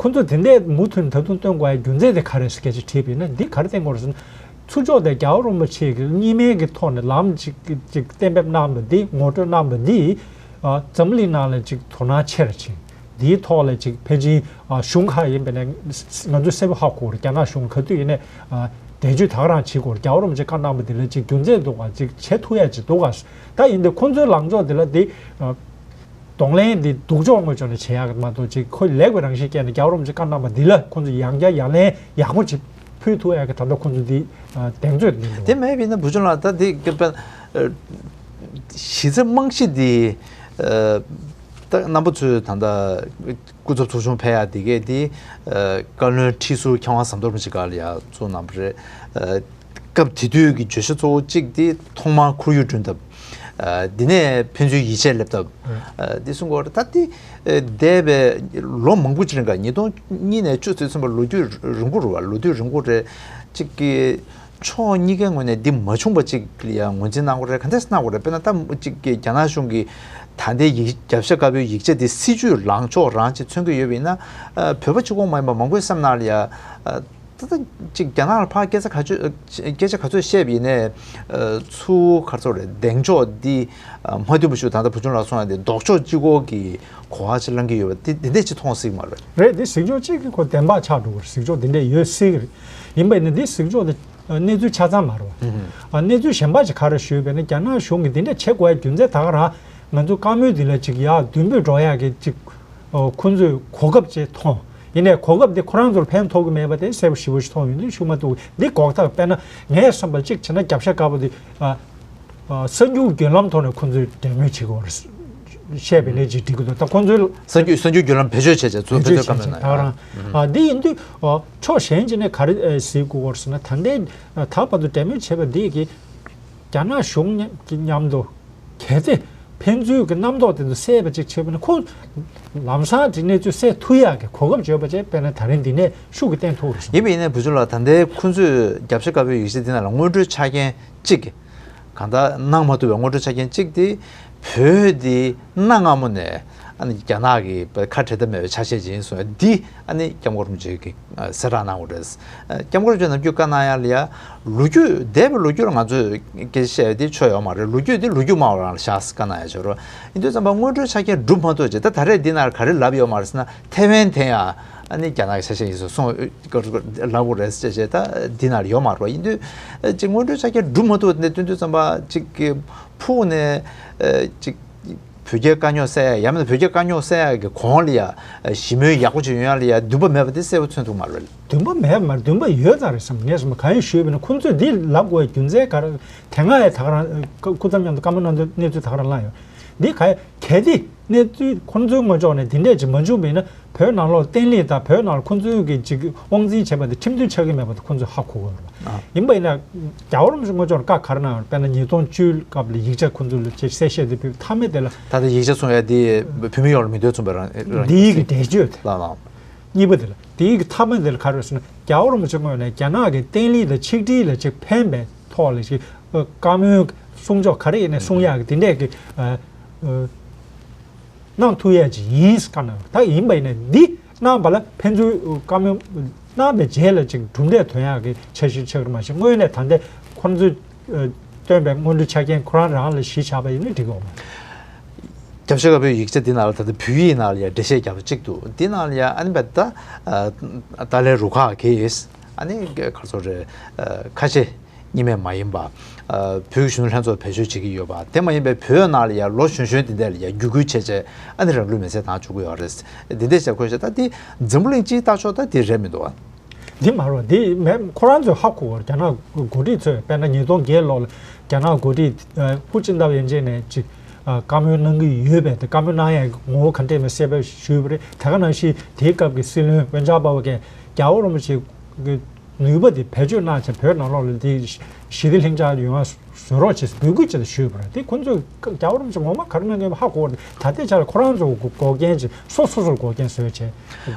ཁོང་ཚོ་དེ་འདྲས་མུ་མཐུད་ད་དུང་སྟོན་དགོས་ཡ་རྒྱུ་མཚན་དེ་ག་རེ་རེད་ཟེར་སྐད་ཆ་དྲིས་པ་ཡིན་ན། འདི་ག་རེ་བསྟན་དགོས་རེད་ཟེར་ན། ཚུར་ཕྱོགས་དེ་རྒྱལ་བ་རིན་པོ་ཆེ་གིས་གཉིས་སྨན་གྱི་ཐོག་ནས་ལམ་ཅིག་ཅིག་གཏན་འབེབས་གནང་བ་འདི། ངོ་སྤྲོད་གནང་བ་འདི་ཨ་འཛམ་གླིང་ནང་ལ་ཅིག་དོ་སྣང་ཆེ་རུ་ཕྱིན། འདིའི་ཐོག་ལ་ཅིག་ཕལ་ཆེར་ཨ་གཞུང་ཁག་ཡིན་པ་ནས་ང་ཚོས་གསལ་པོ་ཧ་གོ་རེད། རྒྱ་ནག་གཞུང་ག་དུས་ཡིན་ནའི་ཨ་འགྲེལ་བརྗོད་ད་ག་རང་བྱེད་དགོས་རེད། རྒྱལ་བ་རིན་པོ་ཆེས་བཀའ་གནང་བ་འདི་ལ་ཅིག་རྒྱུ་མཚན་འདུག་ག་ཅིག་བྱེད་ཐུབ་ཡ་ཅིག་འདུག་ག་ད་ཡིན་དུས་ཁོང་ཚོའི་ལངས་ཕྱོགས་འདི་ལ་འདི་ཨ། གདོང་ལེན་འདི་སྡུག་ཕྱོགས་ངོས་ཕྱོགས་ནས་བྱེད་ཡག་མ་གཏོགས། ཅིག་ཁོ་ལེགས་པའི་རང་བཞིན་སྐྱེས་ནས་རྒྱལ་བ་རིན་པོ་ཆེ་བཀའ་གནང་བ་འདི་ལ་ཁོང་ཚོ་ཡང་བསྐྱར་ཡ་ལན་ཡག་པོ་ཅིག་ཕུལ་ཐུབ་ཡག་གི་ད་ལྟ་ཁོང་ཚོ་འདི་གདེང་ཚོད་མི་འདུག་དེ་མེད་པ་ཡིན་ན་བུ་ཆུང་ལགས། ད་འདི་གི་དཔེ་གཞི་རྩའི་རྨང་གཞི་འདི་ད་རྣམ་པ་ཚོས་ད་ལྟ་སྐུ་ཚབ་ཚོགས་ཆུང་ཕེབས་ཡག་འདི་གའི་འདི་བཀའ་བློན་ཁྲི་ཟུར་མཁས་དབང་ཟམ་གདོང་རིན་པོ་ཆེ་སྒང་ལ་ཡ་བཙུགས་གནང་བ་རེད། སྐབས་དེ་དུས་ཀྱི་བརྗོད་གཞི་གཙོ་བོ་གཅིག་དེ་ཐོག་མར་ཁོར་ཡུག་བསྐྲུན་ཐབས། ཨ་འདི་ནས་ཕན་ཚུན་ཡིད་ཆེས་སླེབས་ཐབས། ཨ་འདི་གསུང་གི་ཡོད་རེད། ད་འདི་ཨ་འདས་པའི་ལོ་མང་པོ་ཅིག་རིང་ག་ཉིས་སྟོང་གཉིས་ནས་བཅུ་ཚུད་ཚུད་པ་ལོ་རྒྱུས་རིང་པོ་རེད་བ། ལོ་དུས་རིང་པོ་རེད། གཅིག་གི་ཕྱོགས་གཉིས་ཀའི་ངོས་ནས་འདི་མ་བྱུང་བ་ཅིག་ལ་ཡང་ངོས་འཛིན་གནང་དགོས་རེད། ག་འདྲས་གནང་དགོས་རེད། དཔེར་ན་ད་གཅིག་གི་རྒྱ་ནག་གཞུང་གིས་ད་ལྟའི་ཡིག་རྒྱབ་ཤ་དཀར་པོའི་ཡིག་ཆ་འདི་སྲིད་ཇུས་ལངས་ཕྱོགས་རང་ཅིག་མཚོན་གྱི་ཡོད་པ་ཡིན་ན། ཨ་བོད་པ་གཅིག་པོ་མ་ཡིན་པ་མང་པོའི་སེམས་ནང་ལ་ཡ་ཨ། ད་ལྟ་ཅིག་རྒྱ་ནག་ལ་ཕར་སྐད་ཆ་ག་ཚོད་སྐད་ཆ་ག་ཚོད་བཤད་པ་ཡིན་ནའི་ཨ་ཚུར་ག་རེ་ཟེར་དགོས་རེད། གདེང་འཇོག་འདི་ཨ་མ་བསྟུན་པ་ཞིག་ད་ལྟ་བུ་ཆུང་ལགས་གསུངས་ཡ་འདི་ལྡོག་ཕྱོགས་གཅིག་པོ་གི་གོ་བ་ཞིག་བླང་གི་ཡོད་པ་འདི་འདི་འདྲས་ཅིག་མཐོང་སྲིད་མ་རེད། རེད། འདི་གཟིགས་ཕྱོགས་གཅིག་གི་ཁོ་བདེན་པ་ཆགས་འགྲོ་གི་རེད། གཟིགས་ཕྱོགས་འདི་འདྲས་ཡོད་སྲིད་གི་རེད། ཡིན་པ་ཡིན་ན་འདི་གཟིགས་ཕྱོགས་འདི་གནས་ཚུལ་ཆ་ཚང་མ་རེད་བ། ཨ་གནས་ཚུལ་གཞན་པ་ཅིག་ག་རེ་ཞུས་པས་ན། རྒྱ་ནག་གཞུང་གིས་འདི་འདྲས་བྱེད་དགོས་ཡ་རྒྱུ་མཚན་ད་ག་རང་ང་ཚོ་བཀའ་མོལ་འདི་ལ་ཅིག་ཡར་མདུན་སྤོས་འགྲོ་ཡ་གི་ཅིག་ཨོ་ཁོང་ཚོས་གོ་སྐབས་ཅིག་མཐོང་། ཡིན་ནའི་གོ་སྐབས་འདི་ཁོ་རང་ཚོར་ཕན་ཐོགས་ཀྱི་མེད་པ་དེ་གསལ་པོ་ཞེ་པོ་ཞིག་མཐོང་ཡོང་དུས་ཤུགས་མ་གཏོགས་འདི་འགོག་ཐབས། དཔེར་ན་ངས་བསམ་པར་གཅིག་བྱས་ན་རྒྱབ་ཤ་དཀར་པོ་འདི་ཨ་ཨ་གསར་འགྱུར་བརྒྱུད་ལམ་ཐོག་ནས་ཁོང་ཚོས་འབྲེལ་མོལ་བྱེད་དགོས་རེད། བཤད་པ་ཡིན་ནའི་ཅིག་འགྲིག་གི་འདུག་ད་ཁོང་ཚོའི་གསར་འགྱུར་གསར་འགྱུར་བརྒྱུད་ལམ་བེད་སྤྱོད་བྱས་བྱས་ཚུར་བེད་སྤྱོད་བཀའ་མོལ་གནང་ཡ། ད་ག་རང་ཨ་འདི་ཡིན་དུས་ཨ་ཕྱོགས་གཞན་ཅིག་ནས་ག་རེ་ཨ་གཟིགས་དགོས་རེད་ཟེར་ན། ད་ལྟའི་ད་བར་དུ་འབྲེལ་མོལ་བྱས་པ་འདི་གིས་རྒྱ་ནག་གཞུང་གི་མཉམ་དུ་གལ་ཏེ་ཕན་ཚུན་གྱི་རྣམ་རྟོག་དེ་ཚོ་སེལ་བ་ཅིག་བྱས་པ་ན། ཁོ་ལམ་སང་དེ་གནས་ཚུལ་སེལ་ཐུབ་ཡག་གི་གོ་སྐབས་ཡོད་པ་ཅིག་དཔེར་ན་ད་རིང་འདི་ནས་ཤུགས་ཀྱིས་བསྟན་ཐུབ་རེད་བསམ། ཡིན་པ་ཡིན་ནའི་བུ་ཆུང་ལགས། ད་ལྟའི་ཁོང་ཚོས་རྒྱབ་ཤ་དཀར་པོའི་ཡིག་ཆ་འདི་ནང་ལ་སྔོན་འགྲོའི་ཆ་རྐྱེན་གཅིག་གང་ལྟར་གནང་མ་ཐུབ་པའི་སྔོན་འགྲོའི་ཆ་རྐྱེན་གཅིག་དེ། བོད་འདི་གནའ་སྔ་མོ་ནས་ཨ་ནི་རྒྱ་ནག་གི་ཁ་བྲལ་ཐབས་མེད་པའི་ཆ་ཤས་ཅིག་ཡིན་གསུངས་ཡ་འདི་ཨ་ནི་སྐྱབས་མགོན་རིན་པོ་ཆེ་གིས་གསལ་བསྒྲགས་གནང་བ་རེད། སྐྱབས་མགོན་རིན་པོ་ཆེ་ནམ་རྒྱུན་བཀའ་གནང་ཡ་ལ་ཡ་ལོ་རྒྱུས། འདས་པའི་ལོ་རྒྱུས་ལ་ང་ཚོས་སྐད་ཆ་བཤད་ཡ་དེ་ཆོ་ཡོད་མ་རེད། ལོ་རྒྱུས་དེ་ལོ་རྒྱུས་སྨྲ་བ་རང་ལ་བཞག་བཀའ་གནང་ཡ་བྱོས་རོགས། ཡིན་དུས་ཙམ་པ་སྔོན་འགྲོའི་ཆ་རྐྱེན་འགྲུབ་མ་ཐུབ་ཅེས། ད་ད་རེས་འདི་ནང་ག་རེ་ལབ་ཡོད་མ་རེད་ཟེར་ན། ཐེ་ཝན་དེ་ཡང་ཨ་ནི་རྒྱ་ནག་གི་ཆ་ཤས་ཡིན་ཟེར་གསུངས་ལབ་དགོས་རེད་ཅེས་བྱས། ད་འདི་ནང་ཡོད་མ་རེད་པ། ཡིན་དུས་ཅིག་སྔོན་འགྲོའི་ཆ་རྐྱེན་འགྲུབ་མ་ཐུབ་པ་དེ་འདྲ་སྟོན་དུས་ཙམ་པ་ཅིག་གི་ཕུགས་ནས་ཅིག་བོད་རྒྱའི་དཀའ་རྙོག་སེལ་ཡ། ཡང་མིན་ན་བོད་རྒྱའི་དཀའ་རྙོག་སེལ་ཡ་གི་གོང་ལ་ཡ་ཞི་མོལ་ཡག་པོ་ཅིག་ཡོང་ཡ་ལ་ཡ་འདུན་པ་མེད་པ་དེ་གསལ་པོ་མཚོན་ཐུབ་མ་རེད། འདུན་པ་མེད་མ་རེད། འདུན་པ་ཡོད་ཙང་རེད་བསམ། ངས་བསམ་པ་གང་ཡིན་ཞུས་པ་ཡིན་ན། ཁོང་ཚོས་འདི་ལབ་དགོས་རྒྱུ་མཚན་ག་རེ། དེ་སྔ་ཡང་ད་ག་རང་སྐུ་ཚབ་མཉམ་དུ་བཀའ་མོལ་གནང་དུས་གནས་ཚུལ་ད་ག་རང་བླངས་ཡོད། འདི་ག་གལ་ཏེ་གནས་ཚུལ་ཁོང་ཚོའི་ངོས་ཕྱོགས་ནས་འདི་འདྲས་ཅིག་མ་བྱུང་བ་ཡིན་ན། བོད་ནང་ལོགས་བརྟན་ལྷིང་དང་བོད་ནང་ལ་ཁོང་ཚོའི་གི་ཅིག་དབང་འཛིན་བྱས་པ་དེ་ཁྲིམས་མཐུན་ཆགས་ཀྱི་མེད་པ་དེ་ཁོང་ཚོས་ཧ་གོ་དགོས་རེད། ཡིན་པ་ཡིན་ན་རྒྱལ་བ་རིན་པོ་ཆེ་ངོས་ཕྱོགས་ནས་བཀའ་ག་རེ་གནང་ཡོད། དཔེར་ན་ཉིས་སྟོང་བཅུ་ལ་སྐབས་ལ་ཡིག་ཆ་ཁོང་ཚོ་ལ་ཅིག་གསལ་བཤད་དེ་ཕུལ་མཐའ་མའི་དེ་ལ། ད་ལྟ་ཡིག་ཆ་གསུང་ཡ་དེ་བོད་མི་ཡོངས་ལ་མིང་དོན་མཚུངས་པའི་རང་རང་འདིའི་གི་འགྲེལ་བརྗོད་དེ། ལགས་ལགས། གཉིས་པ་དེ་ལ། དེའི་གི་མཐའ་མ་དེ་ལ་ག་རེ་ཟེར་ན། རྒྱལ་བ་རིན་པོ་ཆེ་ངོས་ནས་རྒྱ་ནག་གི་བརྟན་ལྷིང་དང་ཆིག་སྒྲིལ་ལ་ཅིག་ཕན་པའི་ཐོག་ལ་ཞིག་བཀའ་མོལ་གསུང་ཕྱོགས་ག་རེ་ཡིན་ནའི་གསུང་ཡག་གི་དེ་འདྲས་ཀྱི་གནང་ཐུབ་ཡག་ཅིག་ཡིན་བཀའ་གནང་། ད་ཡིན་པ་ཡིན་ནའི་འདི་གནང་བ་ལ་ཕན་ཚུན་བཀའ་མོལ་གནང་བའི་རྗེས་ལ་ཅིག་གྲུབ་འབྲས་ཐོན་ཡག་གི་འཆར་གཞི་ཆགས་ཀྱི་རེད། མ་གཞི་དངོས་གནས་ད་ལྟ་ཁོང་ཚོས་བཏོན་པའི་སྔོན་འགྲོ་ཆ་རྐྱེན་ཁོ་རང་རང་ལ་གཞི་བཞག་པ་ཡིན་ན་འགྲིག་གི་འོང་། རྒྱབ་ཤ་དཀར་པོའི་ཡིག་ཆ་འདི་ནང་ལ་ད་ལྟ་བོད་ཡིག་ནང་ལ་ཡང་འགྲེལ་བཤད་རྒྱབ་པ་གཅིག་འདུག་འདི་ནང་ལ་ཡང་ཨ་ནི་བ་ད་ཏཱ་ལའི་རུ་ཁག་གིས་ཨ་ནི་ག་ཚོད་རེད། ཁ་ཆེ་གཉིས་མེད་མ་ཡིན་པ། བོད་ཀྱི་གཞོན་ནུ་ལྷན་ཚོགས་བེད་སྤྱོད་བྱེད་ཀྱི་ཡོད་པ་དེ་མ་ཡིན་པའི་བོད་ནང་ལ་ཡང་ལོ་གཞོན་གཞོན་འདི་འདྲ་ལ་ཡང་བརྒྱུད་སྐུལ་བྱས་བྱས་ཨ་ནི་རང་ལུས་མེར་སྲེག་བཏང་བཅུག་གི་ཡོད་རེད། འདི་འདྲ་བྱས་ཁོས་བྱས་ད་འདི་འཛམ་བུ་གླིང་སྤྱིའི་ལྟ་ཕྱོགས་ད་འདི་རེད་མི་འདུག་ཨ། འདི་མ་རེད། འདི་མེད། ཁོ་རང་ཚོས་ཧ་གོ་བར། རྒྱ་ནག་འགོ་ཁྲིད་ཚོས་དཔེར་ན་ཉིས་སྟོང་བརྒྱད་ལོ་ལ་རྒྱ་ནག་འགོ་ཁྲིད་ཧུ་ཅིན་ཐའོ་ཡན་ཅིན་ནས་ཅིག་བཀའ་མོལ་གནང་གི་ཡོད་པས། དེ་བཀའ་མོལ་གནང་ཡའི་ངོ་བོ་ག་འདྲས་མེད་གསལ་པོ་ཞུས་པ་རེད། དེ་ག་ནང་བཞིན་དེའི་སྐབས་ཀྱི་སྲིད་བློན་ཝེན་ཅང་པའོ་ཀེ་རྒྱལ་བ་རིན་པོ་ཆེ་གི་ནུས་པ་དེ་བེད་སྤྱོད་གནང་བྱས་བོད་ནང་ལོགས་ལ་དེ་ཞི་བདེ་ལྷིང་འཇགས་ཡོང་བ་བཟོ་རོགས་བྱེད་འབོད་སྐུལ་བྱེད་དུ་ཞུས་པ་རེད། དེ་ཁོང་ཚོས་རྒྱལ་བ་རིན་པོ་ཆེ་ངོ་མ་ག་རེ་གནང་མཁན་ཧ་གོ་བ་རེད། ད་ལྟའི་ཆ་ལ་ཁོ་རང་ཚོ་འགོག་རྐྱེན་བྱེད། སོ་སོ་སོར་འགོག་རྐྱེན་བཟོས་བྱས།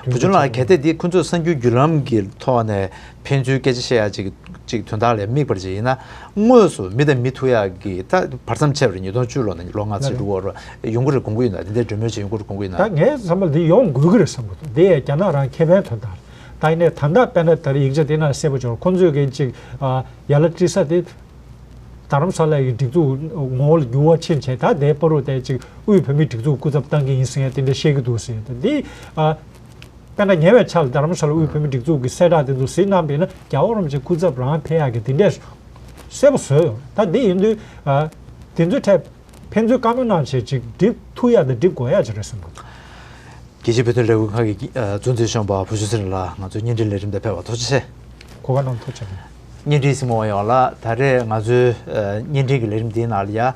བུ་ཆུང་ལགས། གལ་ཏེ་འདི་ཁོ་ཚོས་གསར་འགྱུར་བརྒྱུད་ལམ་གྱི་ཐོག་ནས་ཕན་ཚུན་སྐད་ཆ་བཤད་ཡ་ཅིག་ཅིག་དོན་དག་ལ་དམིགས་པར་བྱས་ཡིན་ན། དངོས་སུ་མི་དང་མི་ཐུག་ཡག་གི་ད་བར་མཚམས་ཆད་པ་རེད། ཉིས་སྟོང་བཅུ་ལོ་ནས་ལོ་ལྔ་ཙམ་འགྲོ་གི་ཡོད་རེད། ཡོང་གི་རེད་དགོངས་ཀྱི་ཡོད་ན། འདི་འདྲའི་གྲོས་མོལ་བྱས་ཡོང་གི་རེད་དགོངས་ཀྱི་ཡོད་ན། ད་ངའི་བསམ་པར་འདི་ཡོང་དགོས་ཀྱི་རེད་བསམ་གྱི་འདུག་འདི་རྒྱ་ནག་རང་ཁེ་ཕན་དོན་དག་རེད། ད་ཡིན་ནའི་ད་ལྟ་དཔེར་ན་ད་རེས་ཡིག་ཆ་དེ་ནང་གསལ་པོ་བྱུང་། ཁོང་ཚོས་གི་ཅིག་ཡ་ལ་སྤྲད་ས་དེ། རྡ་རམ་ས་ལ་ཡི་སྒྲིག་འཛུགས་ངོ་བོ་ལ་འགྱུར་བ་ཕྱིན་བྱས། ད་དེའི་བར་དུ་དེ་ཅིག་དབུས་བོད་མིའི་སྒྲིག་འཛུགས་སྐུ་ཚབ་བཏང་གི་ཡིན་ཟེར་ཡ་དེ་འདྲ་བཤད་ཀྱི་འདུག་ཟེར། ད་འདི་ཨ། དཔེར་ན་ཉེ་བའི་ཆར་ལ་རྡ་རམ་ས་ལ་དབུས་བོད་མིའི་སྒྲིག་འཛུགས་ཀྱི་གསལ་བསྒྲགས་དེ་ཚོ་གཟིགས་གནང་བ་ཡིན་ན། རྒྱལ་བ་རིན་པོ་ཆེ་སྐུ་ཚབ་རང་ཕེབས་ཡག་གི་དེ་འདྲས་གསལ་པོ་བཟོས་ཡོད། ད་འདི་ཡིན་དུས་ཨ། དེ་ཚོའི་ཐད་ཕན་ཚུན་བཀའ་མོལ་གནང་བྱས་ཅིག་འགྲིག་ཐུབ་ཡག་དང་འགྲིག་དགོས་ཡག་ཅིག་རེད་བསམ་གྱི་འདུག་རྒྱལ་སྤྱིའི་བོད་དོན་ལས་འགུལ་ཁང་གི་ཨ། གཙོ་འཛིན་གཞོན་པ་བུ་ཆུང་ཚེ་རིང་ལགས། ང་ཚོའི་བརྙན་འཕྲིན་ལས་རིམ་དུ་ཕེབས་པར་ཐུགས་རྗེ་ཆེ། གོ་སྐབས་གནང་ཐུགས་རྗེ་ཆེ། བརྙན་འཕྲིན་གཟིགས་མོ་བ་ཡོངས་ལ། ད་རེས་ང་ཚོའི་ཨ། བརྙན་འཕྲིན་གྱི་ལས་རིམ་འདིའི་ནང་ལ་ཡ། ཨ།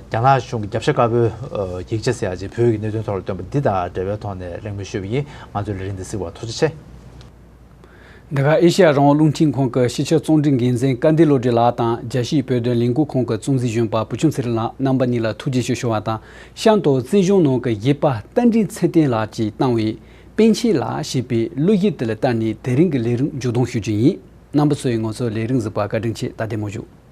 རྒྱ་ནག་གཞུང་གི་རྒྱབ་ཤ་དཀར་པོའི་ཨ། ཡིག་ཆ་ཟེར་ཡག་ཅིག་བོད་ཀྱི་གནད་དོན་ཐོག་ལ་བཏོན་པ་འདི་དང་འབྲེལ་བའི་ཐོག་ནས་གླེང་མོལ་ཞུས་པ་ཡིན། ང་ཚོའི་ལས་རིམ་འདི་གཟིགས་པར་ཐུགས་རྗེ་ཆེ། འདི་ག་ཨེ་ཤེ་ཡ་རང་དབང་རླུང་འཕྲིན་ཁང་གི་སྤྱི་ཁྱབ་རྩོམ་སྒྲིག་འགན་འཛིན་སྐལ་ལྡན་བློ་གྲོས་ལགས་དང་། རྒྱལ་སྤྱིའི་བོད་དོན་ལས་འགུལ་ཁང་གི་གཙོ་འཛིན་གཞོན་པ་བུ་ཆུང་ཚེ་རིང་ལགས་རྣམ་པ་གཉིས་ལ་ཐུགས་རྗེ་ཆེ་ཞུ་བ་དང་། གཤམ་དུ་བཙན་བྱོལ་ནང་གི་གཞས་པ་རྟ་མགྲིན་ཚེ་བརྟན་ལགས་ཀྱིས་བཏང་བའི་པཎ་ཆེན་ལགས་ཞེས་པའི་གླུ་གཞས་དེ་ལ་བལྟས་ནས་དེ་རིང་གི་ལས་རིམ་མཇུག་སྡོམ་ཞུ་རྒྱུ་ཡིན། རྣམ་པ་ཚོས་ང་ཚོའི་ལས་རིམ་གཟིགས་པར་བཀའ་དྲིན་ཆེ། ད་བདེ་མོ་བཞུགས།